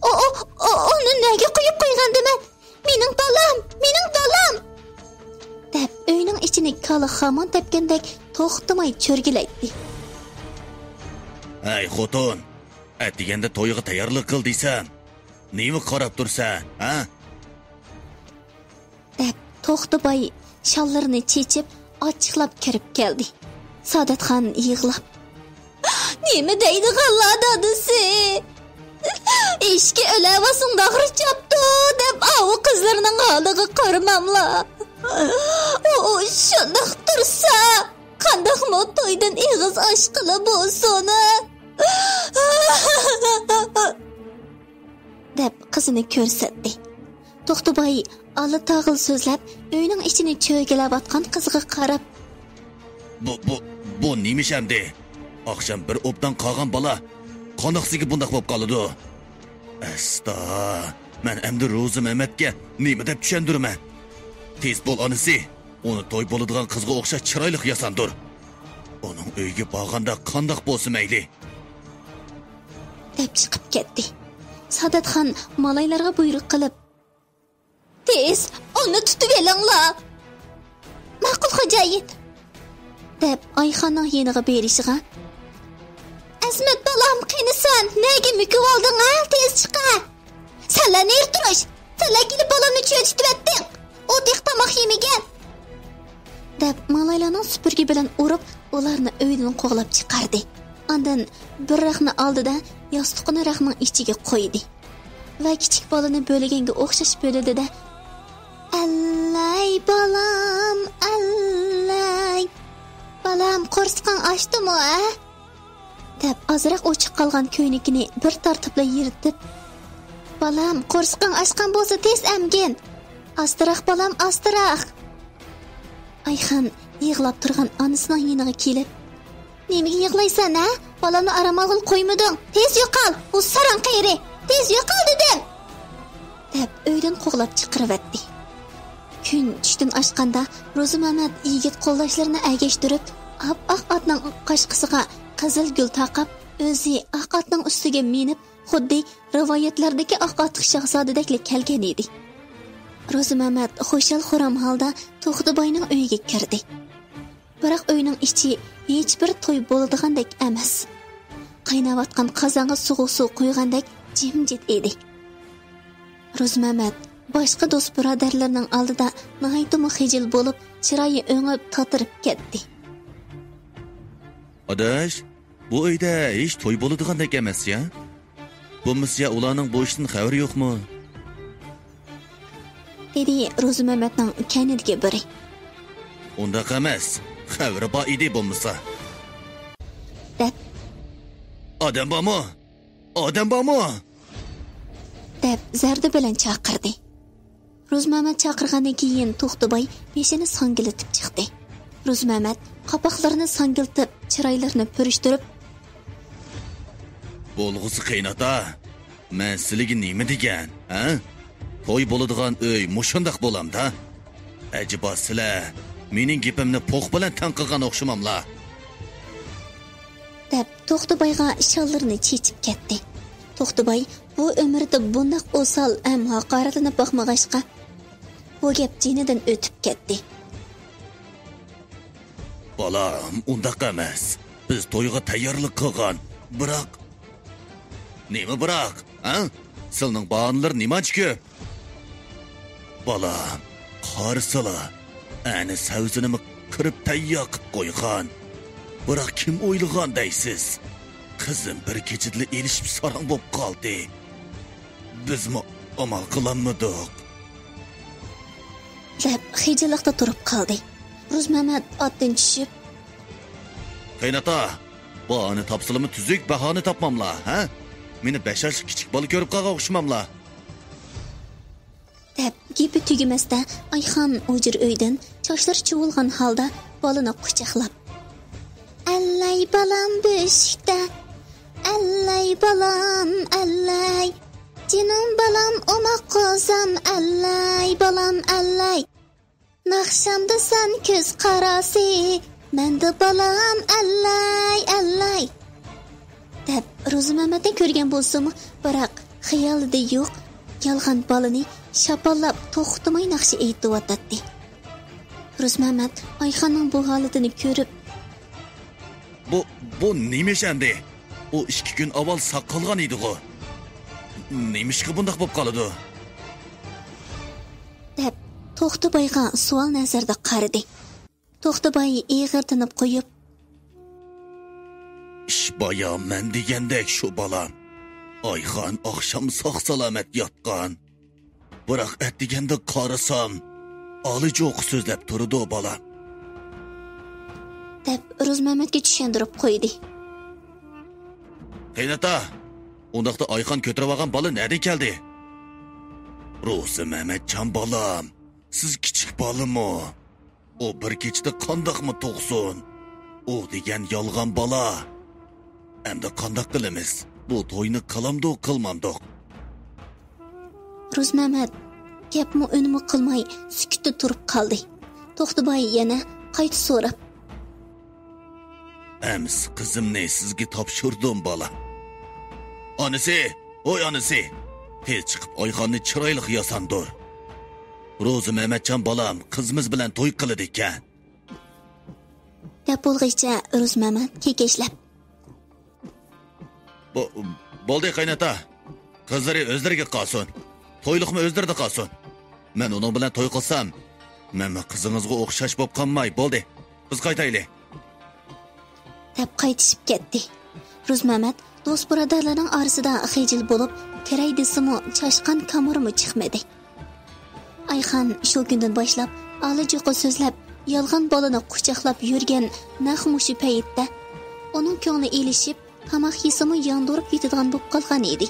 ئۇ، ئۇ، ئۇ، ئۇنى نەگە قويۇپ قويغاندىمەن؟ مېنىڭ بالام، مېنىڭ بالام!» دەپ، ئۆينىڭ ئىچىنى كالا خامان تەپكەندەك توختىماي چۆرگىلەيتتى. «ھەي، خوتۇن! ئەتىگەندە تويغا تەييارلىق قىل دېسەم، نېمە قاراپ تۇرسەن، ھە؟» دەپ، توختىباي شاللىرىنى چېچىپ، ئاچچىقلاپ كىرىپ كەلدى. سادەتخان يىغلاپ: «نېمە دەيدىغانلار دادىسى؟ ئىشىكى ئۆلەۋاتسۇن، داغرى چاپتۇ دەپ، ئاۋۇ قىزلىرىنىڭ ھالىغا قارىماملا. ئۇ، ئۇ شۇنداق تۇرسا، قانداقمۇ تويدىن ئېغىز ئاچقىلى بولسۇن؟» دەپ، قىزىنى كۆرسەتتى. توختىباي ئاللىتاغىل سۆزلەپ، ئۆينىڭ ئىچىنى چۆرگىلەۋاتقان قىزغا قاراپ: «بۇ، بۇ، بۇ نېمە ئىش ئەمدى؟ ئاخشام بىر ئوبدان قالغان بالا قانداقسىگە بۇنداق بولۇپ قالىدۇ؟ ئەستا، مەن ئەمدى روزى مەمەتكە نېمە دەپ چۈشەندۈرىمەن؟ تېز بول، ئانىسى، ئۇنى توي بولىدىغان قىزغا ئوخشاش چىرايلىق ياساندۇر. ئۇنىڭ ئۆيىگە بارغاندا قانداق بولسا مەيلى.» دەپ چىقىپ كەتتى. سادەتخان مالايلارغا بۇيرۇق قىلىپ: «تېز، ئۇنى تۇتۇۋېلىڭلار.» «ماقۇل، خوجايىن.» دەپ، ئايخاننىڭ يېنىغا بېرىشىغا: «ئەزىمەت بالام، قېنى سەن؟ نەگە مۆكۈۋالدىڭ، ھە؟ تېز چىقە! سەنلەر نېرى تۇرۇش! سەنلەر كېلىپ بالامنى چۆچۈتۈۋەتتىڭ! ئۇ تېخى تاماق يېمىگەن!» دەپ، مالايلارنىڭ سۈپۈرگە بىلەن ئۇرۇپ، ئۇلارنى ئۆيدىن قوغلاپ چىقاردى. ئاندىن بىر رەخنە ئالدىدا ياستۇقىنى رەخنىڭ ئىچىگە قويدى ۋە كىچىك بالىنى بۆلگەنگە ئوخشاش بۆلىدى-دە: «ئەللەي بالام، ئەللەي! بالام، قورسىقىڭ ئاچتىمۇ، ھە؟» دەپ، ئازراق ئوچۇق قالغان كۆينىكىنى بىر تارتىپلا يىرتىپ: «بالام، قورسىقىڭ ئاچقان بولسا، تېز ئەمگىن! ئاستىراق، بالام، ئاستىراق!» ئايخان يىغلاپ تۇرغان ئانىسىنىڭ يېنىغا كېلىپ: «نېمىگە يىغلايسەن، ھە؟ بالامنى ئارام ئالغىلى قويمىدىڭ. تېز يوقال، ئۇ ساراڭ قېرى! تېز يوقال دېدىم!» دەپ، ئۆيدىن قوغلاپ چىقىرىۋەتتى. كۈن چۈشتىن ئاشقاندا، روزىمەمەت يىگىت قولداشلىرىنى ئەگەشتۈرۈپ، ئاپئاق ئاتنىڭ قاچقىسىغا قىزىل گۈل تاقاپ، ئۆزى ئاق ئاتنىڭ ئۈستىگە مىنىپ، خۇددى رىۋايەتلەردىكى ئاق ئاتلىق شاھزادىدەكلا كەلگەن ئىدى. روزىمەمەت خۇشال-خۇرام ھالدا توختىباينىڭ ئۆيىگە كىردى. بىراق ئۆينىڭ ئىچى ھېچبىر توي بولىدىغاندەك ئەمەس. قايناۋاتقان قازانغا سوغۇق سۇ قۇيغاندەك جىمجىت ئىدى. روزىمەمەت باشقا دوست-بۇرادەرلىرىنىڭ ئالدىدا ناھايىتىمۇ خىجىل بولۇپ، چىرايى ئۆڭۈپ، تاتىرىپ كەتتى. ئاداش، بۇ ئۆيدە ھېچ توي بولىدىغاندەك ئەمەس يا؟ بولمىسا يا ئۇلارنىڭ بۇ ئىشتىن خەۋىرى يوقمۇ؟ دېدى روزىمەمەتنىڭ كەينىدىكى بىرى. ئۇنداق ئەمەس، خەۋىرى بار ئىدى بولمىسا. دەپ. ئادەم بارمۇ؟ ئادەم بارمۇ؟ دەپ زەردە بىلەن چاقىردى. روزىمەمەت چاقىرغاندىن كېيىن توختىباي بېشىنى ساڭگىلىتىپ چىقتى. روزىمەمەت قاپاقلىرىنى ساڭگىلىتىپ، چىرايلىرىنى پۈرۈشتۈرۈپ. بولغۇسى قېيىنئاتا، مەن سىلىگە نېمە دېگەن، ھە؟ توي بولىدىغان ئۆي مۇشۇنداق بولامدا؟ ئەجەبا سىلە مېنىڭ گېپىمنى پوق بىلەن تەڭ قىلغان ئوخشىماملا؟ دەپ توختىبايغا شاللىرىنى چېچىپ كەتتى. توختىباي بۇ ئۆمرىدە بۇنداق ئوسال ھەم ھاقارەتلىنىپ باقمىغاچقا، بۇ گەپ جېنىدىن ئۆتۈپ كەتتى. بالام، ئۇنداق ئەمەس. بىز تويغا تەييارلىق قىلغان. بىراق. نېمە بىراق؟ ھە؟ سىلنىڭ باھانىلىرى نېمانچە كۆپ؟ بالام، قارىسىلا، ئەنە سەۋزىنىمۇ قىرىپ تەييار قىلىپ قويغان. بىراق كىم ئويلىغان دەيسىز؟ قىزىم بىر كېچىدىلا ئېلىشىپ ساراڭ بولۇپ قالدى. بىزمۇ ئامال قىلالمىدۇق. دەپ خىجىللىقتا تۇرۇپ قالدى. روزمەمەت ئاتتىن چۈشۈپ، قېيناتا، باھانە تاپسىلىمۇ تۈزۈك باھانە تاپماملا، ھە؟ مېنى بەش ياشلىق كىچىك بالا كۆرۈپ قالغان ئوخشىماملا؟ دەپ گېپى تۈگىمەستە ئايخان ھۇجرا ئۆيدىن چاچلىرى چۇۋۇلغان ھالدا بالىنى قۇچاقلاپ، ئەللەي بالام بۆشۈكتە، ئەللەي بالام، ئەللەي، جېنىم بالام ئوماق قوزام، ئەللەي بالام، ئەللەي. ناخشامدا سەن كۆز قاراسى، مەندە بالام ئەللەي، ئەللەي. دەپ روزىمەمەتنى كۆرگەن بولسىمۇ، بىراق خىيالىدا يوق، يالغان بالىنى شاپاللاپ توختىماي ناخشا ئېيتىۋاتاتتى. روزىمەمەت ئايخاننىڭ بۇ ھالىتىنى كۆرۈپ، بۇ، بۇ نېمە ئىش ئەمدى؟ ئۇ ئىككى كۈن ئاۋۋال ساق قالغان ئىدىغۇ. نېمىشقا بۇنداق بولۇپ قالىدۇ؟ دەپ توختىبايغا سوئال نەزىرىدە قارىدى. توختىباي ئېغىر تىنىپ قويۇپ، ئىش بايا مەن دېگەندەك شۇ بالام. ئايخان ئاخشام ساق سالامەت ياتقان. بىراق ئەتىگەندە قارىسام، ئالىجوقا سۆزلەپ تۇرىدۇ بالام. دەپ روزمەمەتكە چۈشەندۈرۈپ قويدى. قېيناتا، ئۇنداقتا ئايخان كۆتۈرۈۋالغان بالا نەدىن كەلدى؟ روزىمەمەتجان بالام، سىز كىچىك بالىمۇ؟ ئۇ بىر كېچىدە قانداقمۇ تۇغسۇن؟ ئۇ دېگەن يالغان بالا. ئەمدى قانداق قىلىمىز؟ بۇ توينى قىلامدۇق، قىلمامدۇق؟ روزمەمەت گەپمۇ ئۈنمۇ قىلماي سۈكۈتتە تۇرۇپ قالدى. توختىباي يەنە قايتا سوراپ، ئەمىسە قىزىمنى سىزگە تاپشۇردۇم، بالا. ئانىسى، ھوي ئانىسى، تېز چىقىپ ئايخاننى چىرايلىق ياساندۇر. روزىمەمەتجان بالام قىزىمىز بىلەن توي قىلىدىكەن. دەپ بولغىچە روزىمەمەت كېكەچلەپ، بو-، بولدى قايناتا. قىزلىرى ئۆزلىرىگە قالسۇن. تويلۇقمۇ ئۆزلىرىدە قالسۇن. مەن ئۇنىڭ بىلەن توي قىلسام، مەنمۇ قىزىڭىزغا ئوخشاش بولۇپ قالماي. بولدى، بىز قايتايلى. دەپ قايتىشىپ كەتتى. روزمەمەت دوست-بۇرادەرلەرنىڭ ئارىسىدا خىجىل بولۇپ، كىرەي دېسىمۇ، چاشقان كامىرىمۇ چىقمىدى. ئايخان شۇ كۈندىن باشلاپ ئالىجوقا سۆزلەپ، يالغان بالىنى قۇچاقلاپ يۈرگەن نەق مۇشۇ پەيتتە ئۇنىڭ كۆڭلى ئېلىشىپ، تاماق يېسىمۇ ياندۇرۇپ يېتىدىغان بولۇپ قالغان ئىدى.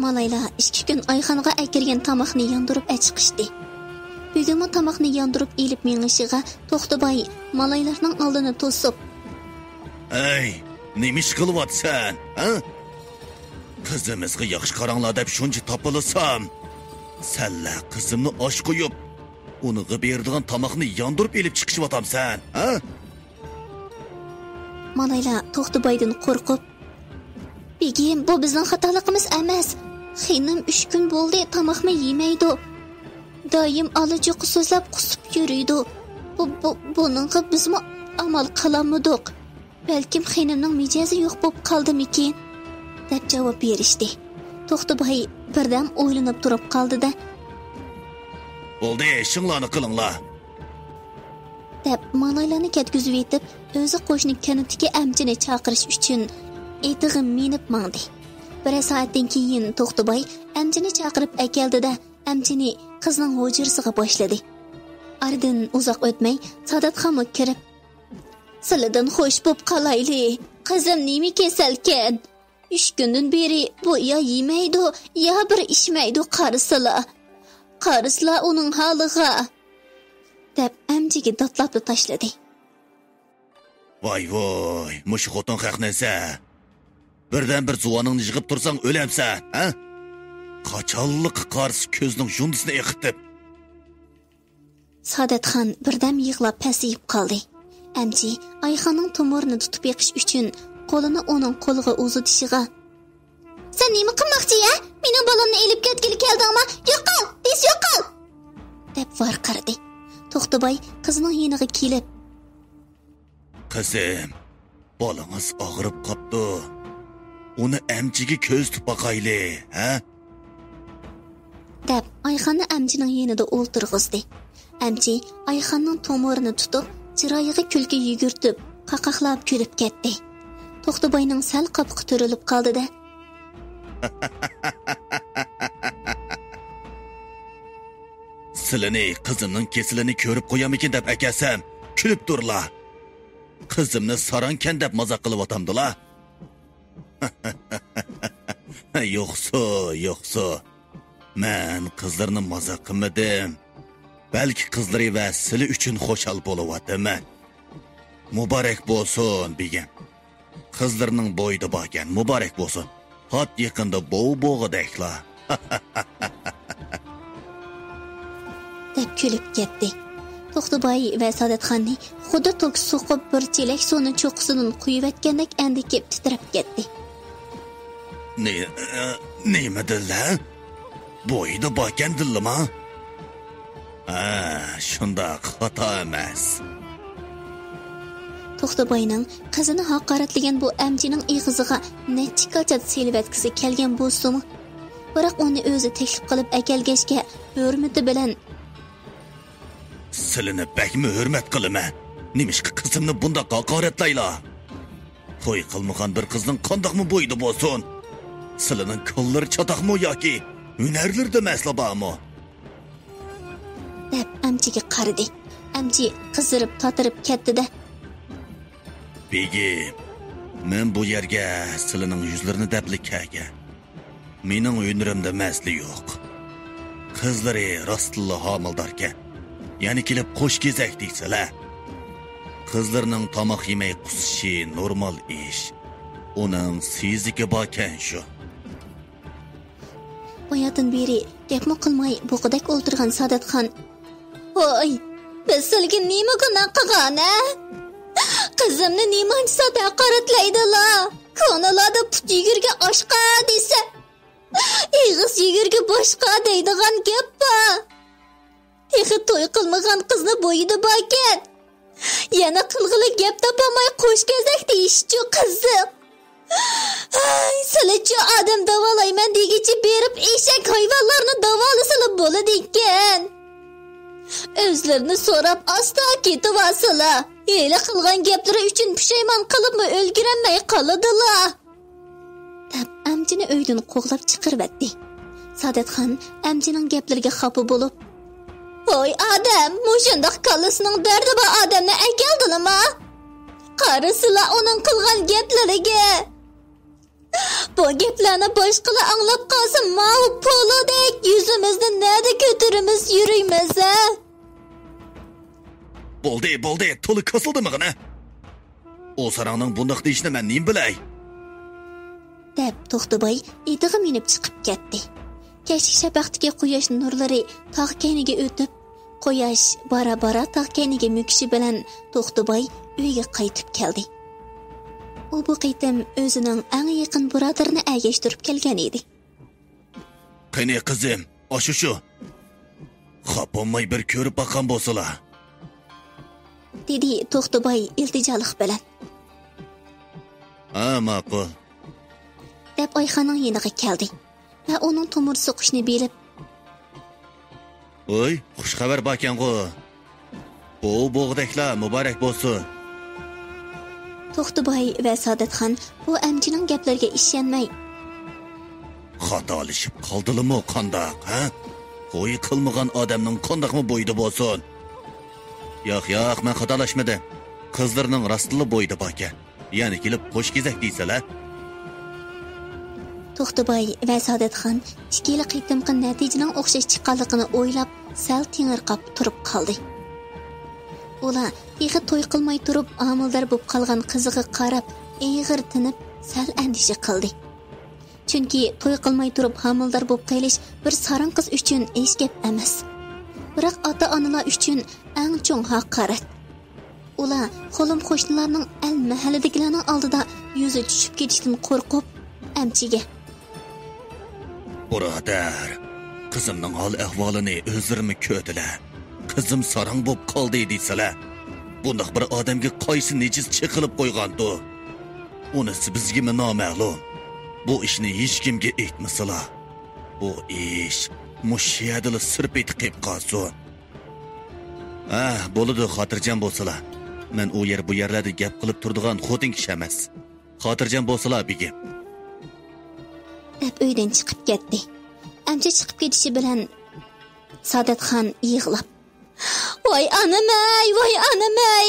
مالايلار ئىككى كۈن ئايخانغا ئەكىرگەن تاماقنى ياندۇرۇپ ئەچىقىشتى. بۈگۈنمۇ تاماقنى ياندۇرۇپ ئېلىپ مېڭىشىغا توختىباي مالايلارنىڭ ئالدىنى توسۇپ، ھەي، نېمە ئىش قىلىۋاتىسەن، ھە؟ قىزىمىزغا ياخشى قاراڭلار دەپ شۇنچە تاپىلىسام، سەنلەر قىزىمنى ئاچ قويۇپ، ئۇنىڭغا بېرىدىغان تاماقنى ياندۇرۇپ ئېلىپ چىقىشىۋاتامسەن، ھە؟ مالايلار توختىبايدىن قورقۇپ، بېگىم، بۇ بىزنىڭ خاتالىقىمىز ئەمەس. خېنىم ئۈچ كۈن بولدى تاماقمۇ يېمەيدۇ. دائىم ئالىجوقا سۆزلەپ قۇسۇپ يۈرىدۇ. بۇ، بۇ، بۇنىڭغا بىزمۇ ئامال قىلالمىدۇق. بەلكىم خېنىمنىڭ مىجەزى يوق بولۇپ قالدىمىكىن؟ دەپ جاۋاب بېرىشتى. توختىباي بىردەم ئويلىنىپ تۇرۇپ قالدى-دە، بولدى، ئىشىڭلارنى قىلىڭلار. دەپ مالايلارنى كەتكۈزۈۋېتىپ، ئۆزى قوشنا كەنتتىكى ئەمچىنى چاقىرىش ئۈچۈن ئېتىغا مىنىپ ماڭدى. بىرەر سائەتتىن كېيىن توختىباي ئەمچىنى چاقىرىپ ئەكەلدى-دە، ئەمچىنى قىزنىڭ ھۇجرىسىغا باشلىدى. ئارىدىن ئۇزاق ئۆتمەي ساداتخانمۇ كىرىپ، سىلىدىن خوش بوپ قالايلى. قىزىم نېمە كېسەلكەن؟ ئۈچ كۈندىن بېرى بۇ يا يېمەيدۇ، يا بىر ئىچمەيدۇ، قارىسىلا. قارىسىلا ئۇنىڭ ھالىغا. دەپ ئەمچىگە داتلاپلا تاشلىدى. ۋاي ۋوي، مۇشۇ خوتۇن خەقنى سە. بىردەم بىر زۇۋانىڭنى يىغىپ تۇرساڭ ئۆلەمسەن، ھە؟ قاچانلىققا قارىسا كۆزنىڭ يۇندىسىنى ئېقىتىپ. سادەتخان بىردەم يىغلاپ پەسىيىپ قالدى. ئەمچى ئايخاننىڭ تومۇرىنى تۇتۇپ بېقىش ئۈچۈن قولىنى ئۇنىڭ قولىغا ئۇزىتىشىغا، سەن نېمە قىلماقچى، ھە؟ مېنىڭ بالامنى ئېلىپ كەتكىلى كەلدىڭمۇ؟ يوقال! تېز يوقال! دەپ ۋارقىرىدى. توختىباي قىزىنىڭ يېنىغا كېلىپ، قىزىم، بالىڭىز ئاغرىپ قاپتۇ. ئۇنى ئەمچىگە كۆزىتىپ باقايلى، ھە؟ دەپ، ئايخاننى ئەمچىنىڭ يېنىدا ئولتۇرغۇزدى. ئەمچى ئايخاننىڭ تومۇرىنى تۇتۇپ، چىرايىغا كۈلكە يۈگۈرتۈپ، قاقاقلاپ كۈلۈپ كەتتى. توختىباينىڭ سەل قاپىقى تۈرۈلۈپ قالدى-دە، سىلىنى، قىزىمنىڭ كېسىلىنى كۆرۈپ قويامىكىن دەپ ئەكەلسەم، كۈلۈپ تۇرلا. قىزىمنى ساراڭكەن دەپ مازاق قىلىۋاتامدىلا. يوقسۇ، يوقسۇ. مەن قىزلىرىنى مازاق قىلمىدىم. بەلكى قىزلىرى ۋە سىلى ئۈچۈن خۇشال بولۇۋاتىمەن. مۇبارەك بولسۇن، بېگىم. قىزلىرىنىڭ بويىدا باركەن، مۇبارەك بولسۇن. پات يېقىندا بوۋا بوغۇدەكلا. دەپ كۈلۈپ كەتتى. توختىباي ۋە سادەتخاننى خۇددى توك سوقۇپ، بىر چېلەك سۇنى چوققىسىدىن قۇيۇۋەتكەندەك ئەندىكىپ تىترەپ كەتتى. نېمە دېدىلە؟ بويىدا باركەن دېدىلىما؟ ھە، شۇنداق، خاتا ئەمەس. توختىباينىڭ قىزىنى ھاقارەتلىگەن بۇ ئەمچىنىڭ ئېغىزىغا نەچچە كاچات سېلىۋەتكۈسى كەلگەن بولسىمۇ، بىراق ئۇنى ئۆزى تەكلىپ قىلىپ ئەكەلگەچكە، ھۆرمىتى بىلەن، سىلىنى بەكمۇ ھۆرمەت قىلىمەن. نېمىشقا قىزىمنى بۇنداق ھاقارەتلەيلا؟ توي قىلمىغان بىر قىزنىڭ قانداقمۇ بويىدا بولسۇن؟ سىلىنىڭ كاللىرى چاتاقمۇ ياكى ھۈنەرلىرىدىمۇ ئەسلا بارمۇ؟ دەپ ئەمچىگە قارىدى. ئەمچى قىزىرىپ تاتىرىپ كەتتى-دە. بېگىم، مەن بۇ يەرگە سىلىنىڭ يۈزلىرىنى دەپلا كەلگەن. مېنىڭ ھۈنىرىمدە مەسىلە يوق. قىزلىرى راستتىنلا ھامىلىداركەن. يەنە كېلىپ قوش كېزەك دەيسىلە. قىزلىرىنىڭ تاماق يېمەي قۇسۇشى نورمال ئىش. ئۇنىڭ سېزىكى باركەن شۇ. باياتىن بېرى گەپمۇ قىلماي بوغۇدەك ئولتۇرغان سادەتخان، ۋاي، بىز سىلگە نېمە گۇناھ قىلغان، ھە؟ قىزىمنى نېمانچە سات ھاقارەتلەيدىلا؟ كونىلاردا پۇت يۈگۈرگە ئاشقا دېسە، ئېغىز يۈگۈرگە باشقا دەيدىغان گەپ بار. تېخى توي قىلمىغان قىزنى بويىدا باركەن. يەنە قىلغىلى گەپ تاپالماي قوش كېزەك دېيىشچۇ قىزىق. ھاي، سىلىچۇ ئادەم داۋالايمەن دېگۈچە بېرىپ ئېشەك ھايۋانلارنى داۋالىسىلا بولىدىكەن. ئۆزلىرىنى سوراپ ئاستا كېتىۋالسىلا. ھېلى قىلغان گەپلىرى ئۈچۈن پۇشايمان قىلىپمۇ ئۈلگۈرەلمەي قالىدىلا. دەپ ئەمچىنى ئۆيدىن قوغلاپ چىقىرىۋەتتى. سادەتخان ئەمچىنىڭ گەپلىرىگە خاپا بولۇپ، ۋاي ئادەم، مۇشۇنداق كاللىسىنىڭ دەردى بار ئادەمنى ئەكەلدىلىما؟ قارىسىلا ئۇنىڭ قىلغان گەپلىرىگە. بۇ گەپلەرنى باشقىلار ئاڭلاپ قالسا، ماۋۇ پولۇدەك يۈزىمىزنى نەدە كۆتۈرىمىز يۈرىمىز، ھە؟ بولدى، بولدى، تولا كاسىلدىمىغىنە. ئۇ ساراڭنىڭ بۇنداق دېيىشىنى مەن نېمە بىلەي؟ دەپ توختىباي ئېتىغا مىنىپ چىقىپ كەتتى. كەچلىك شەپەقتىكى قۇياش نۇرلىرى تاغ كەينىگە ئۆتۈپ، قۇياش بارا-بارا تاغ كەينىگە مۆكۈشى بىلەن توختىباي ئۆيگە قايتىپ كەلدى. ئۇ بۇ قېتىم ئۆزىنىڭ ئەڭ يېقىن بۇرادىرىنى ئەگەشتۈرۈپ كەلگەن ئىدى. قېنى قىزىم، ئاشۇ شۇ. خاپا بولماي بىر كۆرۈپ باققان بولسىلا. دېدى توختىباي ئىلتىجالىق بىلەن. ھە، ماقۇل. دەپ ئايخاننىڭ يېنىغا كەلدى ۋە ئۇنىڭ تومۇر سوقۇشىنى بىلىپ، ۋوي، خۇش خەۋەر باركەنغۇ. بوۋا بوغۇدەكلا مۇبارەك بولسۇن. توختىباي ۋە سادەتخان بۇ ئەمچىنىڭ گەپلىرىگە ئىشەنمەي، خاتالىشىپ قالدىلىمۇ قانداق، ھە؟ توي قىلمىغان ئادەمنىڭ قانداقمۇ بويىدا بولسۇن؟ ياق، ياق، مەن خاتالاشمىدىم. قىزلىرىنىڭ راستلا بويىدا باركەن. يەنە كېلىپ قوش كېزەك دېيىسىلە. توختىباي ۋە سادەتخان ئىككىلا قېتىمقى نەتىجىنىڭ ئوخشاش چىققانلىقىنى ئويلاپ، سەل تېڭىرقاپ تۇرۇپ قالدى. ئۇلار تېخى توي قىلماي تۇرۇپ ھامىلىدار بولۇپ قالغان قىزىغا قاراپ ئېغىر تىنىپ، سەل ئەندىشە قىلدى. چۈنكى توي قىلماي تۇرۇپ ھامىلىدار بولۇپ قېلىش بىر ساراڭ قىز ئۈچۈن ھېچ گەپ ئەمەس. بىراق ئاتا-ئانىلار ئۈچۈن ئەڭ چوڭ ھاقارەت. ئۇلار قولۇم قوشنىلارنىڭ، ئەل مەھەللىدىكىلەرنىڭ ئالدىدا يۈزى چۈشۈپ كېتىشتىن قورقۇپ، ئەمچىگە: بۇرادەر، قىزىمنىڭ ھال ئەھۋالىنى ئۆزلىرىمۇ كۆردىلە. قىزىم ساراڭ بوپ قالدى دېسىلە، بۇنداق بىر ئادەمگە قايسى نىجىس چېقىلىپ قويغاندۇ؟ ئۇنىسى بىزگىمۇ نامەلۇم. بۇ ئىشنى ھېچكىمگە ئېيتمىسىلا. بۇ ئىش مۇشۇ يەردىلا سىر پېتى قېلىپ قالسۇن. ھە، بولىدۇ، خاتىرجەم بولسىلا. مەن ئۇ يەر بۇ يەرلەردە گەپ قىلىپ تۇرىدىغان خوتۇن كىشى ئەمەس. خاتىرجەم بولسىلا، بېگىم. دەپ ئۆيدىن چىقىپ كەتتى. ئەمچە چىقىپ كېتىشى بىلەن سادەتخان يىغلاپ: ۋاي ئانىمەي، ۋاي ئانىمەي!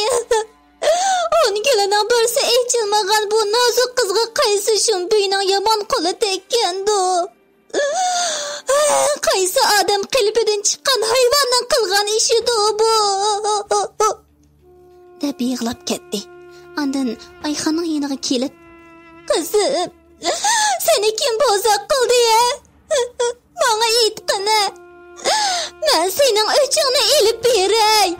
ئون كۈننىڭ بىرسى ئېچىلمىغان بۇ نازۇك قىزغا قايسى شۇم بۈينىڭ يامان قولى تەگكەندۇ؟ قايسى ئادەم قېلىپىدىن چىققان ھايۋاننىڭ قىلغان ئىشىدۇ بۇ؟ دەپ يىغلاپ كەتتى. ئاندىن ئايخاننىڭ يېنىغا كېلىپ: قىزىم، سېنى كىم بوزەك قىلدى ھە؟ ماڭا ئېيتقىنە. مەن سېنىڭ ئۆچۈڭنى ئېلىپ بېرەي.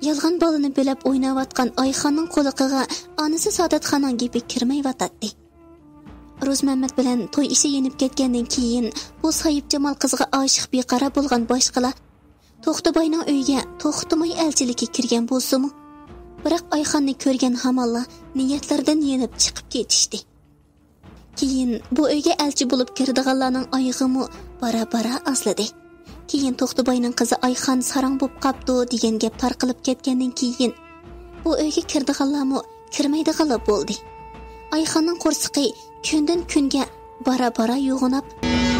يالغان بالىنى بۆلەپ ئويناۋاتقان ئايخاننىڭ قۇلىقىغا ئانىسى سادەتخاننىڭ گېپى كىرمەيۋاتاتتى. روزمەممەت بىلەن توي ئىشى يېنىپ كەتكەندىن كېيىن، بۇ ساھىبجامال قىزغا ئاشىق بىقارار بولغان باشقىلار توختىباينىڭ ئۆيىگە توختىماي ئەلچىلىككە كىرگەن بولسىمۇ، بىراق ئايخاننى كۆرگەن ھامانلا نىيەتلىرىدىن يېنىپ چىقىپ كېتىشتى. كېيىن بۇ ئۆيگە ئەلچى بولۇپ كىرىدىغانلارنىڭ ئايىغىمۇ بارا-بارا ئازلىدى. كېيىن توختىباينىڭ قىزى ئايخان ساراڭ بوپ قاپتۇ دېگەن گەپ تارقىلىپ كەتكەندىن كېيىن، بۇ ئۆيگە كىرىدىغانلارمۇ كىرمەيدىغانلا بولدى. ئايخاننىڭ قورسىقى كۈندىن-كۈنگە بارا-بارا يوغىناپ،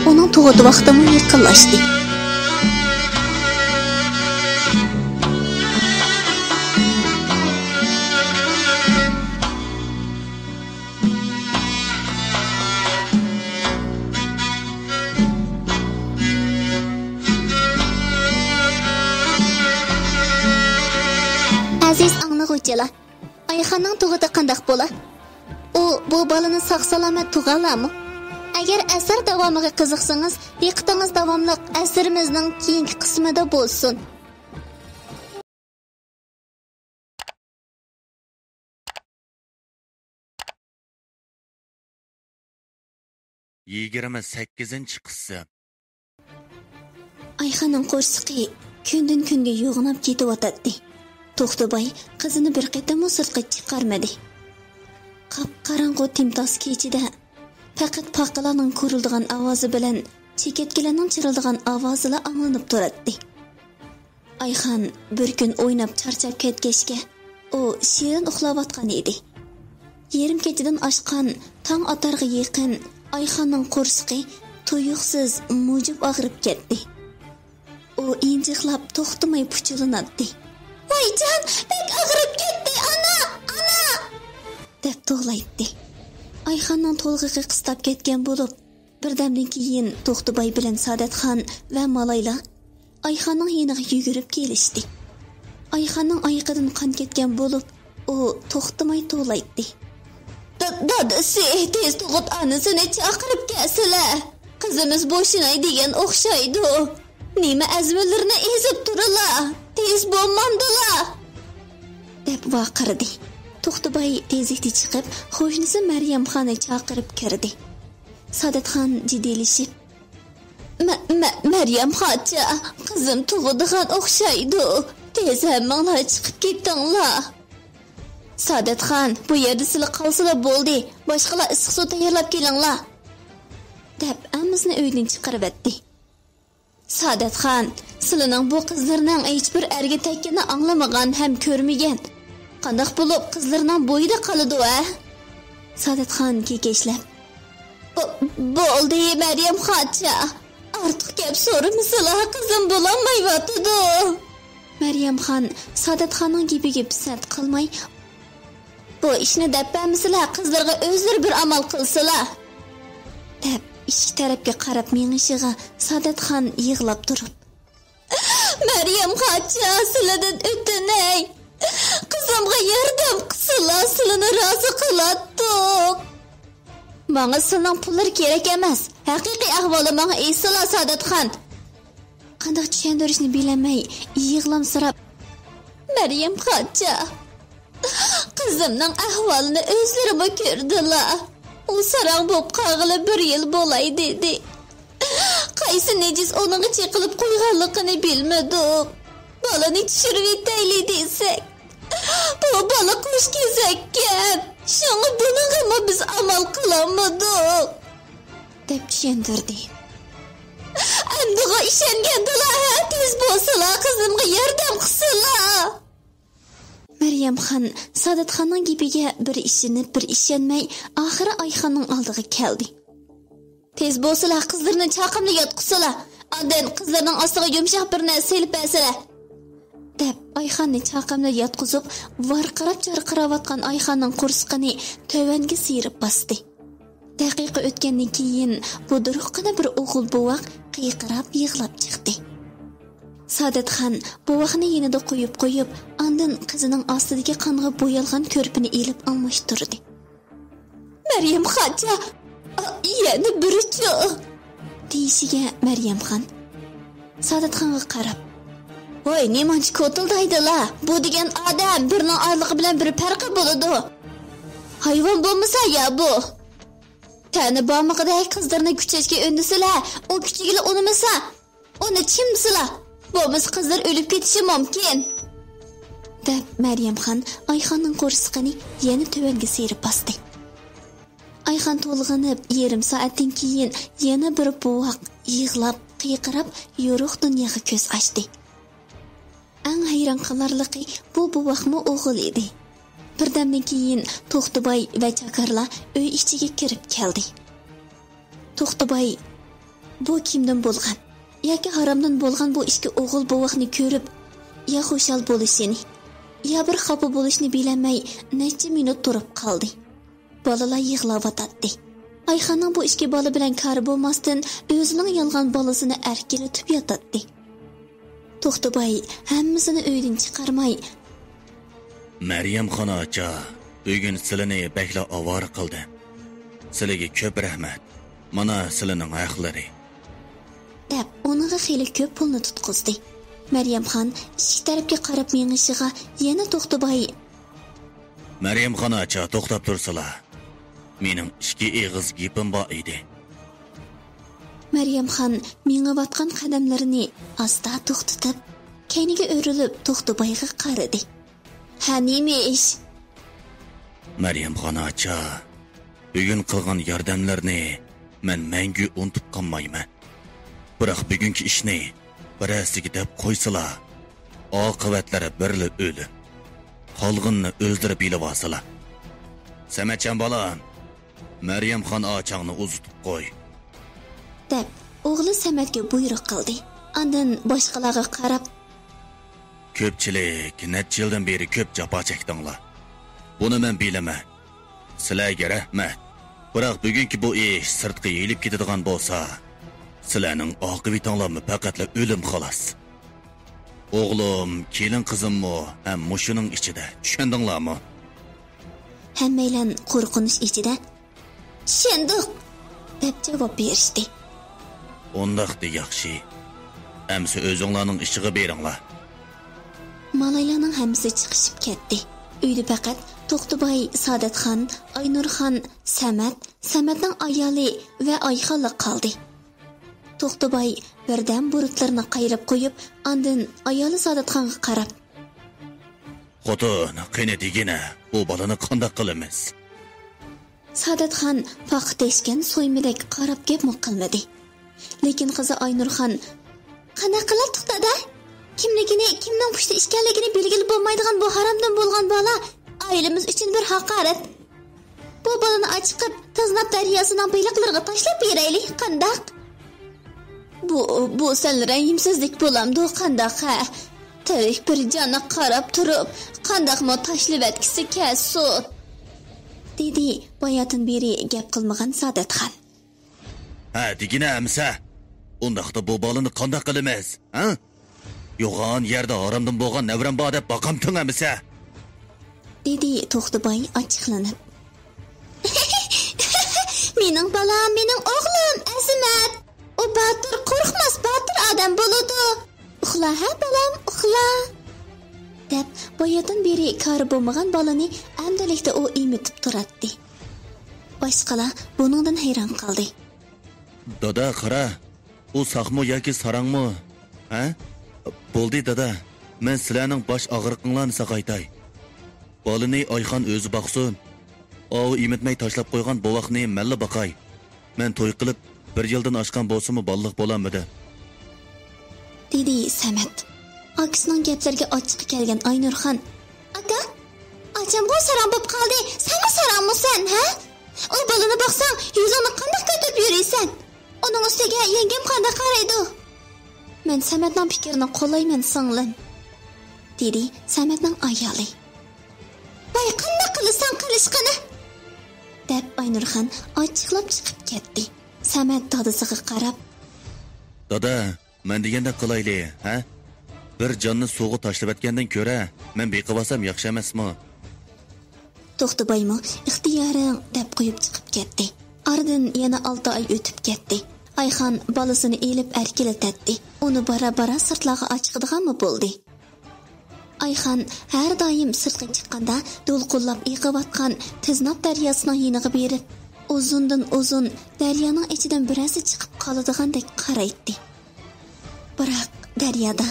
ئۇنىڭ تۇغۇت ۋاقتىمۇ يېقىنلاشتى. ئەزىز ئاڭلىغۇچىلار، ئايخاننىڭ تۇغۇتى قانداق بولا؟ ئۇ بۇ بالىنى ساق-سالامەت تۇغالارمۇ؟ ئەگەر ئەسەر داۋامىغا قىزىقسىڭىز، دىققىتىڭىز داۋاملىق ئەسىرىمىزنىڭ كېيىنكى قىسمىدا بولسۇن. يىگىرمە سەككىزىنچى قىسىم. ئايخاننىڭ قورسىقى كۈندىن-كۈنگە يوغىناپ كېتىۋاتاتتى. توختىباي قىزىنى بىر قېتىممۇ سىرتقا چىقارمىدى. قاپقاراڭغۇ تىمتاس كېچىدە پەقەت پاقىلارنىڭ كورۇلدىغان ئاۋازى بىلەن چېكەتكىلەرنىڭ چىرىلدىغان ئاۋازىلا ئاڭلىنىپ تۇراتتى. ئايخان بىر كۈن ئويناپ چارچاپ كەتكەچكە، ئۇ شېرىن ئۇخلاۋاتقان ئىدى. يېرىم كېچىدىن ئاشقان تاڭ ئاتارغا يېقىن ئايخاننىڭ قورسىقى تۇيۇقسىز مۇجۇپ ئاغرىپ كەتتى. ئۇ ئىنجىقلاپ توختىماي پۇچىلىناتتى. ۋايجان، بەك ئاغرىپ كەتتى، ئانا، ئانا! دەپ توۋلايتتى. ئايخاننىڭ تولغىقى قىستاپ كەتكەن بولۇپ، بىردەمدىن كېيىن توختىباي بىلەن سادەتخان ۋە مالايلار ئايخاننىڭ يېنىغا يۈگۈرۈپ كېلىشتى. ئايخاننىڭ ئايىقىدىن قان كەتكەن بولۇپ، ئۇ توختىماي توۋلايتتى. دا-، دادىسى، تېز تۇغۇت ئانىسىنى چاقىرىپ كەلسىلە! قىزىمىز بوشىناي دېگەن ئوخشايدۇ. نېمە ئەزمىلىرىنى ئېزىپ تۇرىلا! تېز بولمامدىلا! دەپ ۋارقىرىدى. توختىباي تېزلىكتە چىقىپ، قوشنىسى مەريەمخاننى چاقىرىپ كىردى. سادەتخان جىددىيلىشىپ، مە-، مە-، مەريەم خاچا، قىزىم تۇغىدىغان ئوخشايدۇ. تېز ھەممىڭلار چىقىپ كېتىڭلار. سادەتخان، بۇ يەردە سىلى قالسىلا بولدى، باشقىلار ئىسسىق سۇ تەييارلاپ كېلىڭلار، دەپ ھەممىسىنى ئۆيدىن چىقىرىۋەتتى. سادەتخان، سىلىنىڭ بۇ قىزلىرىنىڭ ھېچبىر ئەرگە تەگكىنىنى ئاڭلىمىغان ھەم كۆرمىگەن. قانداق بولۇپ قىزلىرىنىڭ بويىدا قالىدۇ، ھە؟ سادەتخان كېكەچلەپ، بو-، بولدى، مەريەم خاچا. ئارتۇق گەپ سورىمىسىلا، قىزىم بولالمايۋاتىدۇ. مەريەمخان سادەتخاننىڭ گېپىگە پىسەنت قىلماي، بۇ ئىشنى دەپ بەرمىسىلە، قىزلىرىغا ئۆزلىرى بىر ئامال قىلسىلا، دەپ ئىشىك تەرەپكە قاراپ مېڭىشىغا سادەتخان يىغلاپ تۇرۇپ، مەريەم خاچا، سىلىدىن ئۆتۈنەي، قىزىمغا ياردەم قىلسىلا، سىلىنى رازى قىلاتتۇق. ماڭا سىلىنىڭ پۇللىرى كېرەك ئەمەس، ھەقىقىي ئەھۋالنى ماڭا ئېيتسىلا، سادەتخان. قانداق چۈشەندۈرۈشنى بىلەلمەي يىغلامسىراپ، مەريەم خاچا، قىزىمنىڭ ئەھۋالىنى ئۆزلىرىمۇ كۆردىلا. ئۇ ساراڭ بولۇپ قالغىلى بىر يىل بولاي دېدى. قايسى نىجىس ئۇنىڭغا چېقىلىپ قويغانلىقىنى بىلمىدۇق. بالىنى چۈشۈرۈۋېتەيلى دېسەك، بۇ بالا قوش كېزەككەن. شۇڭا بۇنىڭغىمۇ بىز ئامال قىلالمىدۇق، دەپ چۈشەندۈردى. ئەمدىغۇ ئىشەنگەندىلا، ھە، تېز بولسىلا، قىزىمغا ياردەم قىلسىلا. مەريەمخان سادەتخاننىڭ گېپىگە بىر ئىشىنىپ، بىر ئىشەنمەي، ئاخىرى ئايخاننىڭ ئالدىغا كەلدى. تېز بولسىلا، قىزلىرىنى چاقىمدا ياتقۇزسىلا. ئاندىن قىزلىرىنىڭ ئاستىغا يۇمشاق بىر نەرسە سېلىپ بەرسىلە، دەپ ئايخاننى چاقىمدا ياتقۇزۇپ، ۋارقىراپ جارقىراۋاتقان ئايخاننىڭ قورسىقىنى تۆۋەنگە سىيرىپ باستى. دەقىقە ئۆتكەندىن كېيىن بۇدرۇققىنا بىر ئوغۇل بوۋاق قىيقىراپ يىغلاپ چىقتى. سادەتخان بوۋاقنى يېنىدا قويۇپ قويۇپ، ئاندىن قىزىنىڭ ئاستىدىكى قانغا بويالغان كۆرپىنى ئېلىپ ئالماشتۇردى. مەريەم خانچە، يەنە بىرىچۇ؟ دېيىشىگە مەريەمخان سادەتخانغا قاراپ، ۋاي، نېمانچە كوتۇلدايدىلا؟ بۇ دېگەن ئادەم بىرىنىڭ ئارىلىقى بىلەن بىرى پەرقى بولىدۇ. ھايۋان بولمىسا يا بۇ؟ تەنە بارمىقىدەك قىزلىرىنى كۈچەشكە ئۈندىسىلە، ئۇ كۈچىگىلى ئۇنىمىسا، ئۇنى چىمدىسىلا، بولمىسا قىزلىرى ئۆلۈپ كېتىشى مۇمكىن، دەپ مەريەمخان ئايخاننىڭ قورسىقىنى يەنە تۆۋەنگە سىيرىپ باستى. ئايخان تولغىنىپ يېرىم سائەتتىن كېيىن يەنە بىر بوۋاق يىغلاپ، قىيقىراپ يورۇق دۇنياغا كۆز ئاچتى. ئەڭ ھەيران قالارلىقى بۇ بوۋاقمۇ ئوغۇل ئىدى. بىردەمدىن كېيىن توختىباي ۋە چاكارلار ئۆي ئىچىگە كىرىپ كەلدى. توختىباي بۇ كىمدىن بولغان ياكى ھارامدىن بولغان بۇ ئىككى ئوغۇل بوۋاقنى كۆرۈپ، يا خۇشال بولۇشىنى، يا بىر خاپا بولۇشىنى بىلەلمەي نەچچە مىنۇت تۇرۇپ قالدى. بالىلار يىغلاۋاتاتتى. ئايخاننىڭ بۇ ئىككى بالا بىلەن كارى بولماستىن، ئۆزىنىڭ يالغان بالىسىنى ئەركىلىتىپ ياتاتتى. توختىباي ھەممىسىنى ئۆيدىن چىقارماي، مەريەمخان ئاچا، بۈگۈن سىلىنى بەكلا ئاۋارە قىلدىم. سىلىگە كۆپ رەھمەت. مانا سىلىنىڭ ھەقلىرى، دەپ ئۇنىڭغا خېلى كۆپ پۇلنى تۇتقۇزدى. مەريەمخان ئىشىك تەرەپكە قاراپ مېڭىشىغا يەنە توختىباي، مەريەمخان ئاچا، توختاپ تۇرسىلا. مېنىڭ ئىككى ئېغىز گېپىم بار ئىدى. مەريەمخان مېڭىۋاتقان قەدەملىرىنى ئاستا توختىتىپ، كەينىگە ئۆرۈلۈپ توختىبايغا قارىدى. ھە، نېمە ئىش؟ مەريەمخان ئاچا، بۈگۈن قىلغان ياردەملىرىنى مەن مەڭگۈ ئۇنتۇپ قالمايمەن. بىراق بۈگۈنكى ئىشنى بىرەرسىگە دەپ قويسىلا، ئاقىۋەتلىرى بىرلا ئۆلۈم. قالغىنىنى ئۆزلىرى بىلىۋالسىلا. سەمەتجان بالام، مەريەمخان ئاچاڭنى ئۇزىتىپ قوي، دەپ ئوغلى سەمەتكە بۇيرۇق قىلدى. ئاندىن باشقىلارغا قاراپ، كۆپچىلىك نەچچە يىلدىن بېرى كۆپ جاپا چەكتىڭلار. بۇنى مەن بىلىمەن. سىلەرگە رەھمەت. بىراق بۈگۈنكى بۇ ئىش سىرتقا يېيىلىپ كېتىدىغان بولسا، سىلەرنىڭ ئاقىۋىتىڭلارمۇ پەقەتلا ئۆلۈم خالاس. ئوغلۇم، كېلىن قىزىممۇ ھەم مۇشۇنىڭ ئىچىدە. چۈشەندىڭلارمۇ؟ ھەممەيلەن قورقۇنچ ئىچىدە، چۈشەندۇق، دەپ جاۋاب بېرىشتى. ئۇنداقتا ياخشى. ئەمسە ئۆزۈڭلارنىڭ ئىشىغا بېرىڭلار. مالايلارنىڭ ھەممىسى چىقىشىپ كەتتى. ئۆيدە پەقەت توختىباي، سادەتخان، ئاينۇرخان، سەمەت، سەمەتنىڭ ئايالى ۋە ئايخانلا قالدى. توختىباي بىردەم بۇرۇتلىرىنى قايرىپ قويۇپ، ئاندىن ئايالى سادەتخانغا قاراپ، خوتۇن، قېنى دېگىنە، بۇ بالىنى قانداق قىلىمىز؟ سادەتخان پاقا تەشكەن سويمىدەك قاراپ گەپمۇ قىلمىدى. لېكىن قىزى ئاينۇرخان، قانداق قىلاتتۇق دادا؟ كىملىكىنى، كىمنىڭ پۇشتى ئىكەنلىكىنى بىلگىلى بولمايدىغان بۇ ھارامدىن بولغان بالا ئائىلىمىز ئۈچۈن بىر ھاقارەت. بۇ بالىنى ئاچىقىپ، تازناپ دەرياسىنىڭ بېلىقلىرىغا تاشلاپ بېرەيلى، قانداق؟ بۇ، بۇ سەل رەھىمسىزلىك بولامدۇ، قانداق، ھە؟ تىرىك بىر جانغا قاراپ تۇرۇپ، قانداقمۇ تاشلىۋەتكۈسى كەلسۇن؟ دېدى باياتىن بېرى گەپ قىلمىغان سادەتخان. ھە، دېگىنە ئەمىسە، ئۇنداقتا بۇ بالىنى قانداق قىلىمىز، ھە؟ يوغان يەردە ھارامدىن بولغان نەۋرەم بار دەپ باقامتىڭ ئەمىسە؟ دېدى توختىباي ئاچچىقلىنىپ. مېنىڭ بالام، مېنىڭ ئوغلۇم ئەزىمەت. ئۇ باتۇر، قورقماس، باتۇر ئادەم بولىدۇ. ئۇخلا ھە، بالام، ئۇخلا. دەپ، باياتىن بېرى كارى بولمىغان بالىنى ئەمدىلىكتە ئۇ ئېمىتىپ تۇراتتى. باشقىلار بۇنىڭدىن ھەيران قالدى. دادا، قارا، ئۇ ساقمۇ ياكى ساراڭمۇ؟ ھە؟ بولدى، دادا، مەن سىلەرنىڭ باش ئاغرىقىڭلارنى ساقايتاي. بالىنى ئايخان ئۆزى باقسۇن. ئاۋۇ ئېمىتمەي تاشلاپ قويغان بوۋاقنى مەنلا باقاي. مەن توي قىلىپ بىر يىلدىن ئاشقان بولسىمۇ بالىلىق بولالمىدىم. دېدى سەمەت. ئاكىسىنىڭ گەپلىرىگە ئاچچىقى كەلگەن ئاينۇرخان، ئاكا، ئاچامغۇ ساراڭ بوپ قالدى، سەنمۇ ساراڭمۇسەن، ھە؟ ئۇ بالىنى باقساڭ، يۈزۈڭنى قانداق كۆتۈرۈپ يۈرىسەن؟ ئۇنىڭ ئۈستىگە يەڭگەم قانداق قارايدۇ؟ مەن سەمەتنىڭ پىكرىنى قوللايمەن، سىڭلىم، دېدى سەمەتنىڭ ئايالى. ۋاي، قانداق قىلىسەن قىلىشقىنى؟ دەپ ئاينۇرخان ئاچچىقلاپ چىقىپ كەتتى. سەمەت دادىسىغا قاراپ، دادا، مەن دېگەندەك قىلايلى، ھە؟ بىر جاننى سۇغا تاشلىۋەتكەندىن كۆرە، مەن بېقىۋالسام ياخشى ئەمەسمۇ؟ توختىبايمۇ ئىختىيارىڭ دەپ قويۇپ چىقىپ كەتتى. ئارىدىن يەنە ئالتە ئاي ئۆتۈپ كەتتى. ئايخان بالىسىنى ئېلىپ ئەركىلىتەتتى. ئۇنى بارا-بارا سىرتلارغا ئاچىقىدىغانمۇ بولدى. ئايخان ھەر دائىم سىرتقا چىققاندا دولقۇنلاپ ئېقىۋاتقان تىزناپ دەرياسىنىڭ يېنىغا بېرىپ، ئۇزۇندىن ئۇزۇن دەريانىڭ ئىچىدىن بىرەرسى چىقىپ قالىدىغاندەك قارايتتى. بىراق دەريادا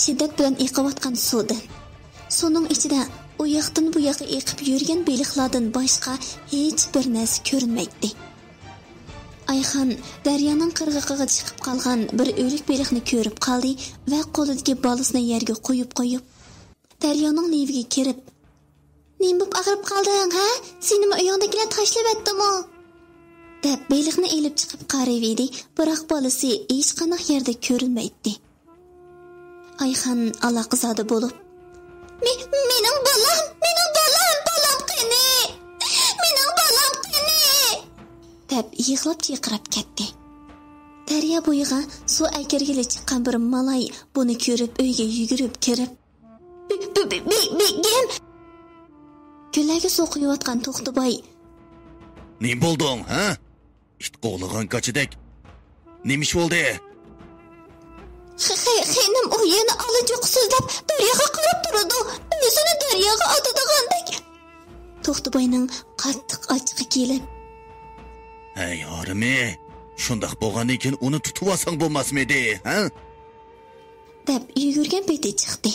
شىددەت بىلەن ئېقىۋاتقان سۇدىن، سۇنىڭ ئىچىدە ئۇ ياقتىن بۇ ياققا ئېقىپ يۈرگەن بېلىقلاردىن باشقا ھېچبىر نەرسە كۆرۈنمەيتتى. ئايخان دەريانىڭ قىرغىقىغا چىقىپ قالغان بىر ئۆلۈك بېلىقنى كۆرۈپ قالدى ۋە قولىدىكى بالىسىنى يەرگە قويۇپ قويۇپ، دەريانىڭ لېۋىگە كىرىپ، نېمە بوپ ئاغرىپ قالدىڭ، ھە؟ سېنىمۇ ئۆيۈڭدىكىلەر تاشلىۋەتتىمۇ؟ دەپ بېلىقنى ئېلىپ چىقىپ قارىۋىدى، بىراق بالىسى ھېچقانداق يەردە كۆرۈنمەيتتى. ئايخان ئالاقىزادە بولۇپ، مې-، مېنىڭ بالام، مېنىڭ بالام، بالام قېنى؟ مېنىڭ بالام قېنى؟ دەپ يىغلاپ چىرقىراپ كەتتى. دەريا بويىغا سۇ ئەكىرگىلى چىققان بىر مالاي بۇنى كۆرۈپ ئۆيگە يۈگۈرۈپ كىرىپ، بې-، بې-، بې-، بې-، بېگىم! گۈللەرگە سۇ قۇيۇۋاتقان توختىباي، نېمە بولدۇڭ، ھە؟ ئىت قوغلىغان كاچىدەك. نېمە ئىش بولدى؟ خ-، خ-، خېنىم، ئۇ يەنە ئالىجوقا سۆزلەپ دەرياغا قاراپ تۇرىدۇ. ئۆزىنى دەرياغا ئاتىدىغاندەك. توختىباينىڭ قاتتىق ئاچچىقى كېلىپ، ھەي ھارىمى، شۇنداق بولغاندىن كېيىن ئۇنى تۇتۇۋالساڭ بولماسمىدى، ھە؟ دەپ يۈگۈرگەن پېتى چىقتى.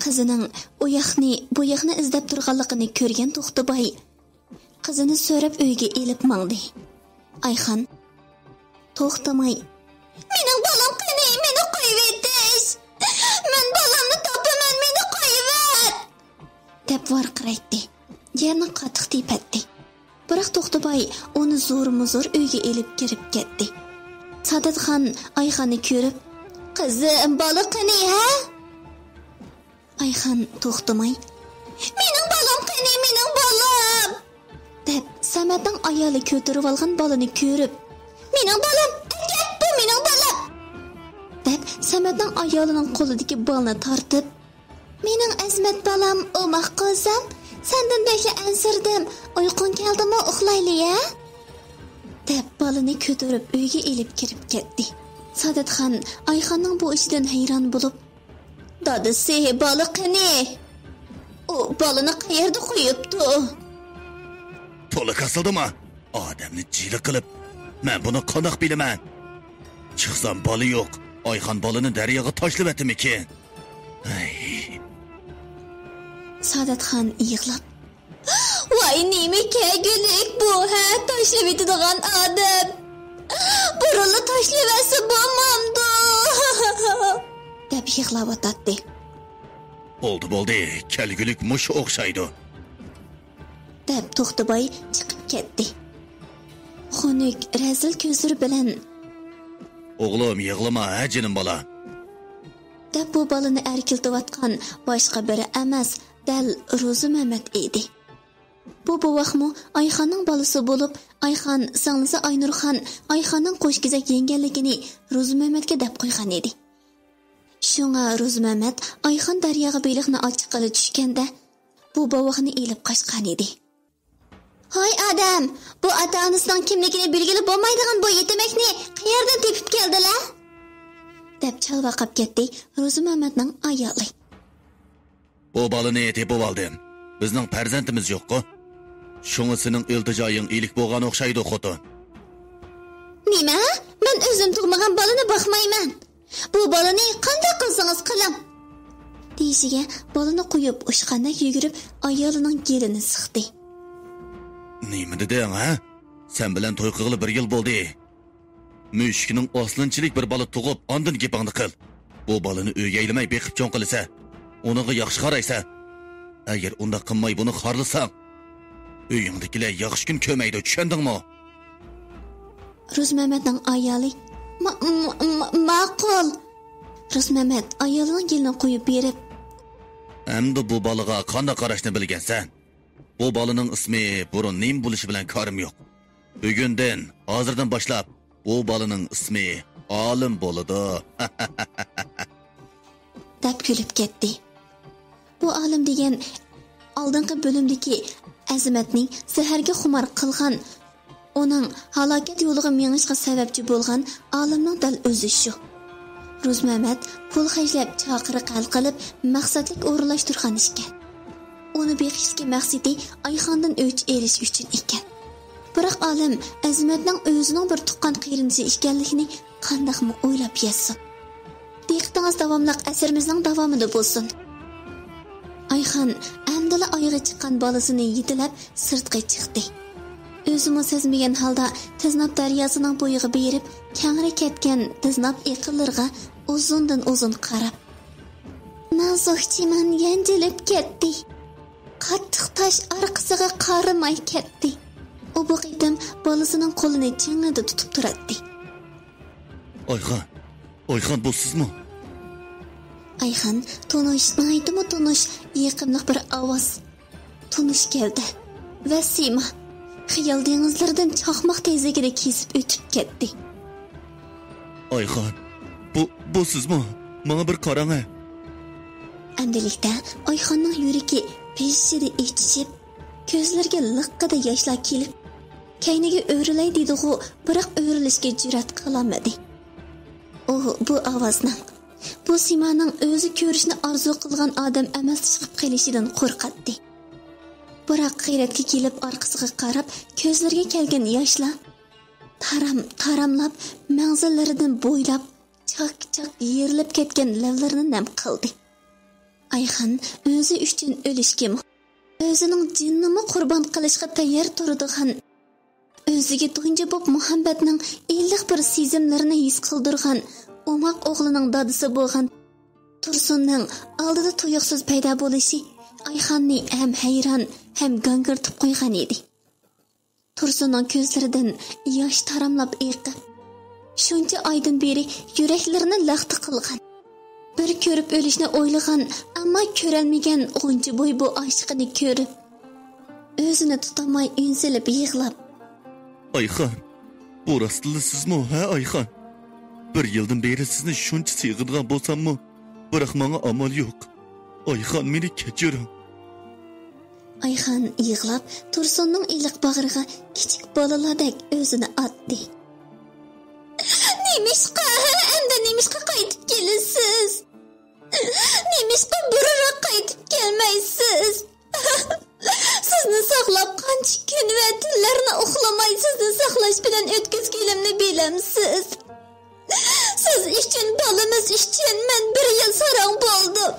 قىزىنىڭ ئۇ ياقنى، بۇ ياقنى ئىزدەپ تۇرغانلىقىنى كۆرگەن توختىباي قىزىنى سۆرەپ ئۆيگە ئېلىپ ماڭدى. ئايخان توختىماي، مېنىڭ بالام قېنى، مېنى قويۇۋېتىش! مەن بالامنى تاپىمەن، مېنى قويۇۋەت! دەپ ۋارقىرايتتى. يەرنى قاتتىق تېپەتتى. بىراق توختىباي ئۇنى زورمۇزور ئۆيگە ئېلىپ كىرىپ كەتتى. ساداتخان ئايخاننى كۆرۈپ، قىزىم، بالا قېنى، ھە؟ ئايخان توختىماي، مېنىڭ بالام قېنى، مېنىڭ بالام؟ دەپ سەمەتنىڭ ئايالى كۆتۈرۈۋالغان بالىنى كۆرۈپ، مېنىڭ بالام، ئەكەل، بۇ مېنىڭ بالام! دەپ سەمەتنىڭ ئايالىنىڭ قولىدىكى بالىنى تارتىپ، مېنىڭ ئەزىمەت بالام، ئوماق قوزام، سەندىن بەكلا ئەنسىرىدىم، ئۇيقۇڭ كەلدىمۇ، ئۇخلايلى ھە؟ دەپ بالىنى كۆتۈرۈپ ئۆيگە ئېلىپ كىرىپ كەتتى. ساداتخان ئايخاننىڭ بۇ ئىشىدىن ھەيران بولۇپ، دادىسى، بالا قېنى؟ ئۇ بالىنى قەيەردە قويۇپتۇ؟ تولا كاسىلدىما؟ ئادەمنى جىلە قىلىپ، مەن بۇنى قانداق بىلىمەن؟ چىقسام بالا يوق، ئايخان بالىنى دەرياغا تاشلىۋەتتىمىكىن؟ ھەي. ساداتخان يىغلاپ، ۋاي نېمە كەگۈلۈك بۇ، ھە، تاشلىۋېتىدىغان ئادەم. بۇرۇنلا تاشلىۋەتسە بولمامدۇ؟ دەپ يىغلاۋاتاتتى. بولدى، بولدى، كەلگۈلۈك مۇشۇ ئوخشايدۇ. دەپ توختىباي چىقىپ كەتتى. خۇنۈك رەزىل كۆزلىرى بىلەن، ئوغلۇم، يىغلىما، ھە، جېنىم بالا. دەپ بۇ بالىنى ئەركىلىتىۋاتقان باشقا بىرى ئەمەس، دەل روزى مەمەت ئىدى. بۇ بوۋاقمۇ ئايخاننىڭ بالىسى بولۇپ، ئايخان سىڭلىسى ئاينۇرخان ئايخاننىڭ قوشكېزەك يەڭگەنلىكىنى روزى مەمەتكە دەپ قويغان ئىدى. شۇڭا روزى مەمەت ئايخان دەرياغا بېلىقنى ئاچىققىلى چۈشكەندە، بۇ بوۋاقنى ئېلىپ قاچقان ئىدى. ھاي ئادەم، بۇ ئاتا-ئانىسىنىڭ كىملىكىنى بىلگىلى بولمايدىغان بۇ يېتىمەكنى قەيەردىن تېپىپ كەلدىلە؟ دەپ چالۋاقاپ كەتتى روزى مەمەتنىڭ ئايالى. بۇ بالىنى تېپىۋالدىم. بىزنىڭ پەرزەنتىمىز يوققۇ. شۇڭا سېنىڭ ئىلتىجايىڭ ئىلىك بولغان ئوخشايدۇ، خوتۇن. نېمە؟ مەن ئۆزۈم تۇغمىغان بالىنى باقمايمەن. بۇ بالىنى قانداق قىلسىڭىز قىلىڭ. دېيىشىگە، بالىنى قويۇپ ئۇچقاندەك يۈگۈرۈپ ئايالىنىڭ گېلىنى سىقتى. نېمە دېدىڭ، ھە؟ سەن بىلەن توي قىلغىلى بىر يىل بولدى. مۈشۈكنىڭ ئاسلىنچىلىك بىر بالا تۇغۇپ، ئاندىن گېپىڭنى قىل. بۇ بالىنى ئۆگەيلىمەي بېقىپ چوڭ قىلىسەن. ئۇنىڭغا ياخشى قارايسەن. ئەگەر ئۇنداق قىلماي بۇنى خارلىساڭ، ئۆيۈڭدىكىلەر ياخشى كۈن كۆرمەيدۇ، چۈشەندىڭمۇ؟ روزمەمەتنىڭ ئايالى، ما-، ما-، ما-، ماقۇل. روزمەمەت ئايالىنىڭ گېلىنى قويۇپ بېرىپ، ئەمدى بۇ بالىغا قانداق قاراشنى بىلگەنسەن؟ بۇ بالىنىڭ ئىسمى بۇرۇن نېمە بولۇشى بىلەن كارىم يوق. بۈگۈندىن، ھازىردىن باشلاپ بۇ بالىنىڭ ئىسمى ئالىم بولىدۇ. دەپ كۈلۈپ كەتتى. بۇ ئالىم دېگەن ئالدىنقى بۆلۈمدىكى ئەزىمەتنى زەھەرگە خۇمار قىلغان، ئۇنىڭ ھالاكەت يولىغا مېڭىشىغا سەۋەبچى بولغان ئالىمنىڭ دەل ئۆزى شۇ. روزمەمەت پۇل خەجلەپ، چاقىرىق ھەل قىلىپ، مەقسەتلىك ئورۇنلاشتۇرغان ئىكەن. ئۇنى بېقىشتىكى مەقسىتى ئايخاندىن ئۆچ ئېلىش ئۈچۈن ئىكەن. بىراق ئالىم ئەزىمەتنىڭ ئۆزىنىڭ بىر تۇغقان قېرىندىشى ئىكەنلىكىنى قانداقمۇ ئويلاپ يەتسۇن؟ دىققىتىڭىز داۋاملىق ئەسىرىمىزنىڭ داۋامىدا بولسۇن. ئايخان ئەمدىلا ئايىغى چىققان بالىسىنى يېتىلەپ سىرتقا چىقتى. ئۆزىمۇ سەزمىگەن ھالدا تىزناپ دەرياسىنىڭ بويىغا بېرىپ، كەڭرى كەتكەن تىزناپ ئېقىنلىرىغا ئۇزۇندىن ئۇزۇن قاراپ، نازۇك چىمەن يەنجىلىپ كەتتى. قاتتىق تاش ئارقىسىغا قارىماي كەتتى. ئۇ بۇ قېتىم بالىسىنىڭ قولىنى چىڭڭىدە تۇتۇپ تۇراتتى. ئايخان، ئايخان، بۇ سىزمۇ؟ ئايخان، تونۇش، ناھايىتىمۇ تونۇش، يېقىملىق بىر ئاۋاز، تونۇش گەۋدە ۋە سىيما خىيال دېڭىزلىرىدىن چاقماق تېزلىكىدە كېسىپ ئۆتۈپ كەتتى. ئايخان، بۇ، بۇ سىزمۇ؟ ماڭا بىر قاراڭە. ئەمدىلىكتە ئايخاننىڭ يۈرىكى پىژژىدە ئېچىشىپ، كۆزلىرىگە لىققىدە ياشلار كېلىپ، كەينىگە ئۆرۈلەي دېدىغۇ، بىراق ئۆرۈلۈشكە جۈرئەت قىلالمىدى. ئۇ بۇ ئاۋازنىڭ، بۇ سىيمانىڭ ئۆزى كۆرۈشنى ئارزۇ قىلغان ئادەم ئەمەس چىقىپ قېلىشىدىن قورقاتتى. بىراق غەيرەتكە كېلىپ ئارقىسىغا قاراپ، كۆزلىرىگە كەلگەن ياشلار تارام-تاراملاپ مەڭزىلىرىدىن بويلاپ چاك-چاك يېرىلىپ كەتكەن لەۋلىرىنى نەم قىلدى. ئايخان ئۆزى ئۈچۈن ئۆلۈشكىمۇ، ئۆزىنىڭ جېنىنىمۇ قۇربان قىلىشقا تەييار تۇرىدىغان، ئۆزىگە تۇنجى بوپ مۇھەببەتنىڭ ئىللىق بىر سېزىملىرىنى ھېس قىلدۇرغان ئوماق ئوغلىنىڭ دادىسى بولغان تۇرسۇننىڭ ئالدىدا تۇيۇقسىز پەيدا بولۇشى ئايخاننى ھەم ھەيران، ھەم گاڭگىرىتىپ قويغان ئىدى. تۇرسۇننىڭ كۆزلىرىدىن ياش تاراملاپ ئېقىپ، شۇنچە ئايدىن بېرى يۈرەكلىرىنى لەختە قىلغان، بىر كۆرۈپ ئۆلۈشنى ئويلىغان، ئەمما كۆرەلمىگەن غۇنچە بوي بۇ ئاشىقىنى كۆرۈپ، ئۆزىنى تۇتالماي ئۈن سېلىپ يىغلاپ، ئايخان، بۇ راستلا سىزمۇ، ھە، ئايخان؟ بىر يىلدىن بېرى سىزنى شۇنچە سېغىنغان بولساممۇ، بىراق ماڭا ئامال يوق. ئايخان، مېنى كەچۈرۈڭ. ئايخان يىغلاپ، تۇرسۇننىڭ ئىللىق باغرىغا كىچىك بالىلاردەك ئۆزىنى ئاتتى. نېمىشقا، ئەمدى نېمىشقا قايتىپ كېلىسىز؟ نېمىشقا بۇرۇنراق قايتىپ كەلمەيسىز؟ سىزنى ساقلاپ قانچە كۈن ۋە تۈنلەرنى ئۇخلىماي سىزنى ساقلاش بىلەن ئۆتكۈزگىنىمنى بىلەمسىز؟ سىز ئۈچۈن، بالىمىز ئۈچۈن مەن بىر يىل ساراڭ بولدۇم.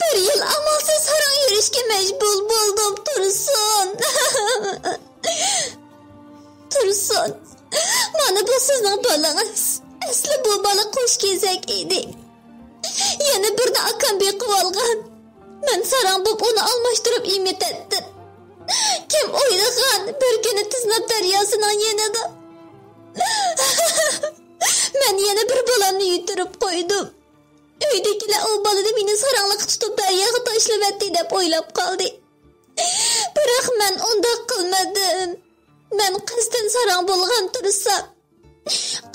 بىر يىل ئامالسىز ساراڭ يۈرۈشكە مەجبۇر بولدۇم، تۇرسۇن. تۇرسۇن، مانا بۇ سىزنىڭ بالىڭىز. ئەسلى بۇ بالا قوش كېزەك ئىدى. يەنە بىرنى ئاكام بېقىۋالغان. مەن ساراڭ بوپ ئۇنى ئالماشتۇرۇپ ئېمىتەتتىم. كىم ئويلىغان، بىر كۈنى تىزناپ دەرياسىنىڭ يېنىدا مەن يەنە بىر بالامنى يىتىرىپ قويدۇم. ئۆيدىكىلەر ئۇ بالىنى مېنى ساراڭلىققا تۇتۇپ دەرياغا تاشلىۋەتتى دەپ ئويلاپ قالدى. بىراق مەن ئۇنداق قىلمىدىم. مەن قەستەن ساراڭ بولغان تۇرسام،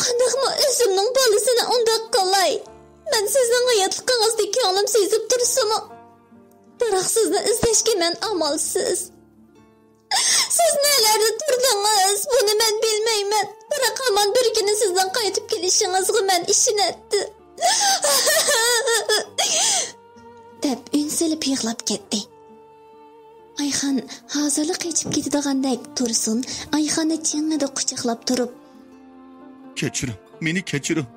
قانداقمۇ ئۆزۈمنىڭ بالىسىنى ئۇنداق قىلاي؟ مەن سىزنىڭ ھاياتلىقىڭىزنى كۆڭلۈم سېزىپ تۇرسىمۇ، بىراق سىزنى ئىزدەشكە مەن ئامالسىز. سىز نەلەردە تۇردىڭىز، بۇنى مەن بىلمەيمەن. بىراق ھامان بىر كۈنى سىزنىڭ قايتىپ كېلىشىڭىزغا مەن ئىشىنەتتىم. دەپ ئۈن سېلىپ يىغلاپ كەتتى. ئايخان ھازىرلا قېچىپ كېتىدىغاندەك تۇرسۇن ئايخاننى چىڭڭىدە قۇچاقلاپ تۇرۇپ، كەچۈرۈڭ، مېنى كەچۈرۈڭ.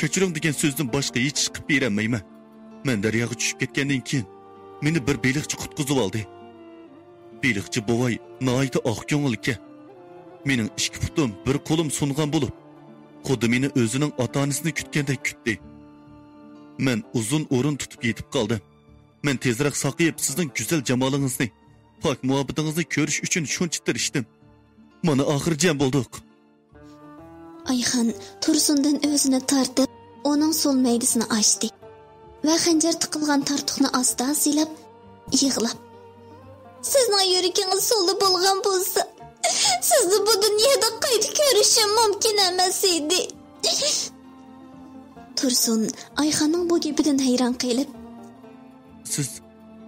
كەچۈرۈڭ دېگەن سۆزدىن باشقا ھېچ ئىش قىلىپ بېرەلمەيمەن. مەن دەرياغا چۈشۈپ كەتكەندىن كېيىن، مېنى بىر بېلىقچى قۇتقۇزۇۋالدى. بېلىقچى بوۋاي ناھايىتى ئاق كۆڭۈل ئىكەن. مېنىڭ ئىككى پۇتۇم، بىر قولۇم سۇنغان بولۇپ، خۇددى مېنى ئۆزىنىڭ ئاتا-ئانىسىنى كۈتكەندەك كۈتتى. مەن ئۇزۇن ئورۇن تۇتۇپ يېتىپ قالدىم. مەن تېزرەك ساقىيىپ، سىزنىڭ گۈزەل جامالىڭىزنى، پاك مۇھەببىتىڭىزنى كۆرۈش ئۈچۈن شۇنچە تىرىشتىم. مانا، ئاخىرى جەم بولدۇق. ئايخان تۇرسۇندىن ئۆزىنى تارتىپ، ئۇنىڭ سول مەيدىسىنى ئاچتى ۋە خەنجەر تىقىلغان تارتۇقنى ئاستا سىلاپ، يىغلاپ، سىزنىڭ يۈرىكىڭىز سولدا بولغان بولسا، سىزنى بۇ دۇنيادا قايتا كۆرۈشۈم مۇمكىن ئەمەس ئىدى. تۇرسۇن ئايخاننىڭ بۇ گېپىدىن ھەيران قېلىپ، سىز،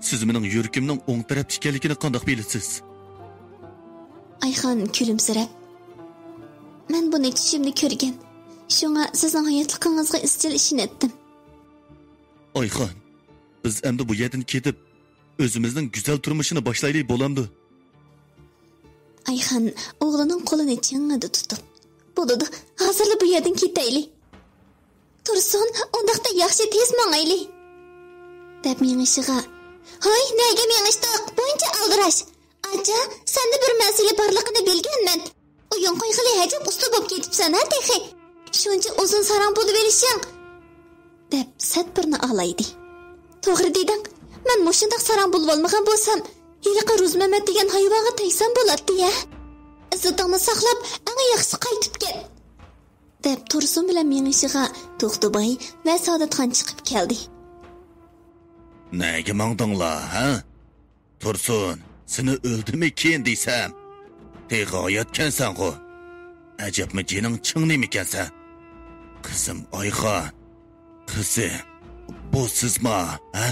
سىز مېنىڭ يۈرىكىمنىڭ ئوڭ تەرەپتە ئىكەنلىكىنى قانداق بىلىسىز؟ ئايخان كۈلۈمسىرەپ، مەن بۇنى چۈشۈمدە كۆرگەن. شۇڭا سىزنىڭ ھاياتلىقىڭىزغا ئىزچىل ئىشىنەتتىم. ئايخان، بىز ئەمدى بۇ يەردىن كېتىپ، ئۆزىمىزنىڭ گۈزەل تۇرمۇشىنى باشلايلى، بولامدۇ؟ ئايخان ئوغلىنىڭ قولىنى چىڭڭىدە تۇتۇپ، بولىدۇ، ھازىرلا بۇ يەردىن كېتەيلى. تۇرسۇن، ئۇنداقتا ياخشى، تېز ماڭايلى، دەپ مېڭىشىغا، ھاي، نەگە مېڭىشتۇق؟ بۇنچە ئالدىراش. ئاچا، سەندە بىر مەسىلە بارلىقىنى بىلگەنمەن. ئويۇن قويغىلى ئەجەب ئۇستا بولۇپ كېتىپسەن ھە تېخى. شۇنچە ئۇزۇن ساراڭ بولۇۋېلىشىڭ، دەپ سەت بىرنى ئالايدى. توغرا دېدىڭ. مەن مۇشۇنداق ساراڭ بولۇۋالمىغان بولسام، ھېلىقى رۇزمەمەت دېگەن ھايۋانغا تەگسەم بولاتتى يا. ئىززىتىڭنى ساقلاپ، ئەڭ ياخشىسى قايتىپ كەت، دەپ تۇرسۇن بىلەن مېڭىشىغا توختىباي ۋە سادەتخان چىقىپ كەلدى. نەگە ماڭدىڭلار، ھە؟ تۇرسۇن، سېنى ئۆلدىمىكىن دېسەم، تېخى ھاياتكەنسەنغۇ. ئەجەبمۇ جېنىڭ چىڭ نېمىكەنسەن؟ قىزىم ئايخان، قىزىم، بۇ سىزما، ھە؟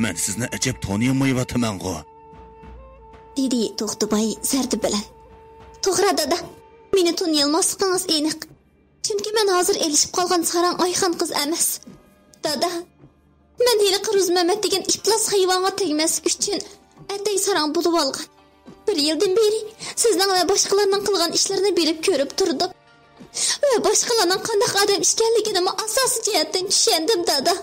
مەن سىزنى ئەجەب تونۇيالمايۋاتىمەنغۇ، دېدى توختىباي زەردە بىلەن. توغرا، دادا، مېنى تونۇيالماسلىقىڭىز ئېنىق. چۈنكى مەن ھازىر ئېلىشىپ قالغان ساراڭ ئايخان قىز ئەمەس. دادا، مەن ھېلىقى رۇزمەمەت دېگەن ئىپلاس ھايۋانغا تەگمەسلىك ئۈچۈن ئەتەي ساراڭ بولۇۋالغان. بىر يىلدىن بېرى سىزنىڭ ۋە باشقىلارنىڭ قىلغان ئىشلىرىنى بىلىپ كۆرۈپ تۇردۇم. ۋە باشقىلارنىڭ قانداق ئادەم ئىكەنلىكىنىمۇ ئاساسىي جەھەتتىن چۈشەندىم، دادا.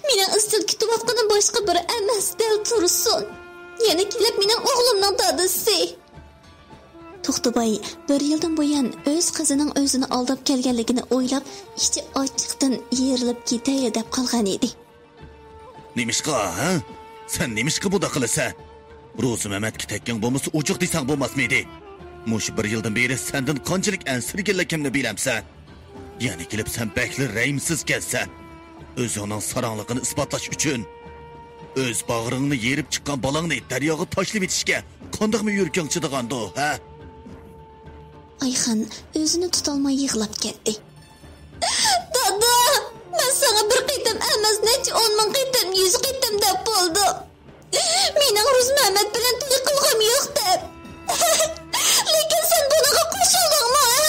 مېنىڭ ئىزچىل كۈتۈۋاتقىنىم باشقا بىرى ئەمەس، دەل تۇرسۇن. يەنە كېلىپ مېنىڭ ئوغلۇمنىڭ دادىسى. توختىباي بىر يىلدىن بۇيان ئۆز قىزىنىڭ ئۆزىنى ئالداپ كەلگەنلىكىنى ئويلاپ، ئىچى ئاچچىقتىن يېرىلىپ كېتەيلى دەپ قالغان ئىدى. نېمىشقا، ھە؟ سەن نېمىشقا بۇنداق قىلىسەن؟ روزى مەمەتكە تەككىڭ بولمىسا ئوچۇق دېسەڭ بولماسمىدى؟ مۇشۇ بىر يىلدىن بېرى سەندىن قانچىلىك ئەنسىرىگەنلىكىمنى بىلەمسەن؟ يەنە كېلىپ سەن بەكلا رەھىمسىزكەنسەن. ئۆزۈڭنىڭ ساراڭلىقىنى ئىسپاتلاش ئۈچۈن ئۆز باغرىڭنى يېرىپ چىققان بالاڭنى دەرياغا تاشلىۋېتىشكە قانداقمۇ يۈرىكىڭ چىدىغاندۇ، ھە؟ ئايخان ئۆزىنى تۇتالماي يىغلاپ كەتتى. دادا، مەن ساڭا بىر قېتىم ئەمەس، نەچچە ئون مىڭ قېتىم، يۈز قېتىم دەپ بولدۇم. مېنىڭ رۇزمەمەت بىلەن توي قىلغۇم يوق دەپ. لېكىن سەن بۇنىڭغا قوشۇلدۇڭمۇ، ھە؟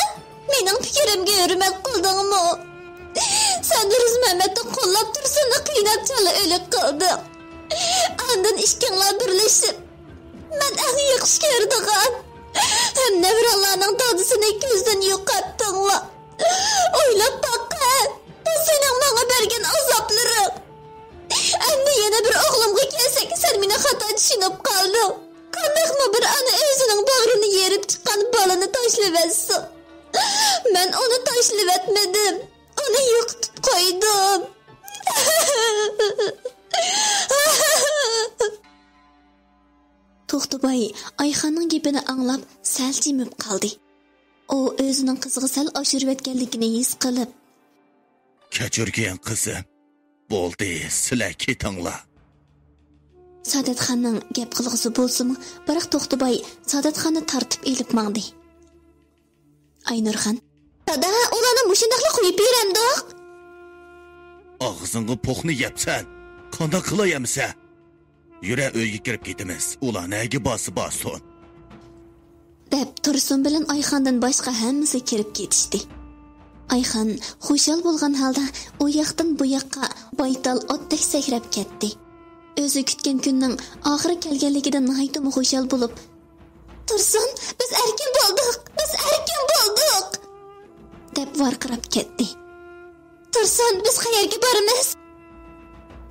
مېنىڭ پىكرىمگە ھۆرمەت قىلدىڭمۇ؟ سەن رۇزمەمەتنى قوللاپ تۇرسۇننى قىيناپ چالا ئۆلۈك قىلدىڭ. ئاندىن ئىككىڭلار بىرلىشىپ، مەن ئەڭ ياخشى كۆرىدىغان ھەم نەۋرەڭلارنىڭ دادىسىنى كۆزدىن يوقاتتىڭلار. ئويلاپ باققىن، بۇ سېنىڭ ماڭا بەرگەن ئازابلىرىڭ. ئەمدى يەنە بىر ئوغلۇمغا كەلسەك، سەن مېنى خاتا چۈشىنىپ قالدىڭ. قانداقمۇ بىر ئانا ئۆزىنىڭ باغرىنى يېرىپ چىققان بالىنى تاشلىۋەتسۇن؟ مەن ئۇنى تاشلىۋەتمىدىم. ئۇنى يوقىتىپ قويدۇم. توختىباي ئايخاننىڭ گېپىنى ئاڭلاپ سەل جىمىپ قالدى. ئۇ ئۆزىنىڭ قىزىغا سەل ئاشۇرۇۋەتكەنلىكىنى ھېس قىلىپ، كەچۈرگىن قىزىم، بولدى، سىلەر كېتىڭلار. سادەتخاننىڭ گەپ قىلغۇسى بولسىمۇ، بىراق توختىباي سادەتخاننى تارتىپ ئېلىپ ماڭدى. ئاينۇرخان، دادا، ئۇلارنى مۇشۇنداقلا قويۇپ بېرەمدۇق؟ ئاغزىڭغا پوخنى يەپسەن، قانداق قىلاي ئەمىسە؟ يۈرە، ئۆيگە كىرىپ كېتىمىز. ئۇلار نەگە بارسا بارسۇن. دەپ تۇرسۇن بىلەن ئايخاندىن باشقا ھەممىسى كىرىپ كېتىشتى. ئايخان خۇشال بولغان ھالدا ئۇ ياقتىن بۇ ياققا بايتال ئوتتەك سەكرەپ كەتتى. ئۆزى كۈتكەن كۈننىڭ ئاخىرى كەلگەنلىكىدىن ناھايىتىمۇ خۇشال بولۇپ، «تۇرسۇن، بىز ئەركىن بولدۇق! بىز ئەركىن بولدۇق!» دەپ ۋارقىراپ كەتتى. «تۇرسۇن، بىز قەيەرگە بارىمىز؟»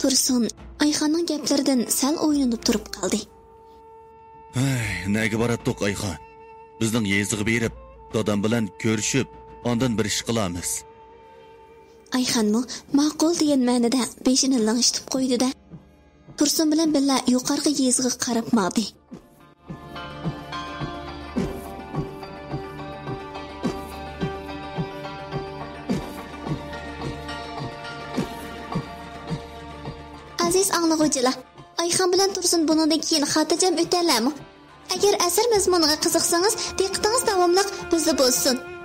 تۇرسۇن ئايخاننىڭ گەپلىرىدىن سەل ئويلىنىپ تۇرۇپ قالدى. «ھەي، نەگە باراتتۇق، ئايخان؟ بىزنىڭ يېزىغا بېرىپ، دادام بىلەن كۆرۈشۈپ، ئاندىن بىر ئىش قىلارمىز.» ئايخانمۇ ماقۇل دېگەن مەنىدە بېشىنى لىڭشىتىپ قويدى-دە، تۇرسۇن بىلەن بىللە يۇقارقى يېزىغا قاراپ ماڭدى. ئەزىز ئاڭلىغۇچىلار، ئايخان بىلەن تۇرسۇن بۇنىڭدىن كېيىن خاتىرجەم ئۆتەلەرمۇ؟ ئەگەر ئەسەر مەزمۇنىغا قىزىقسىڭىز، دىققىتىڭىز داۋاملىق بىزدە بولسۇن.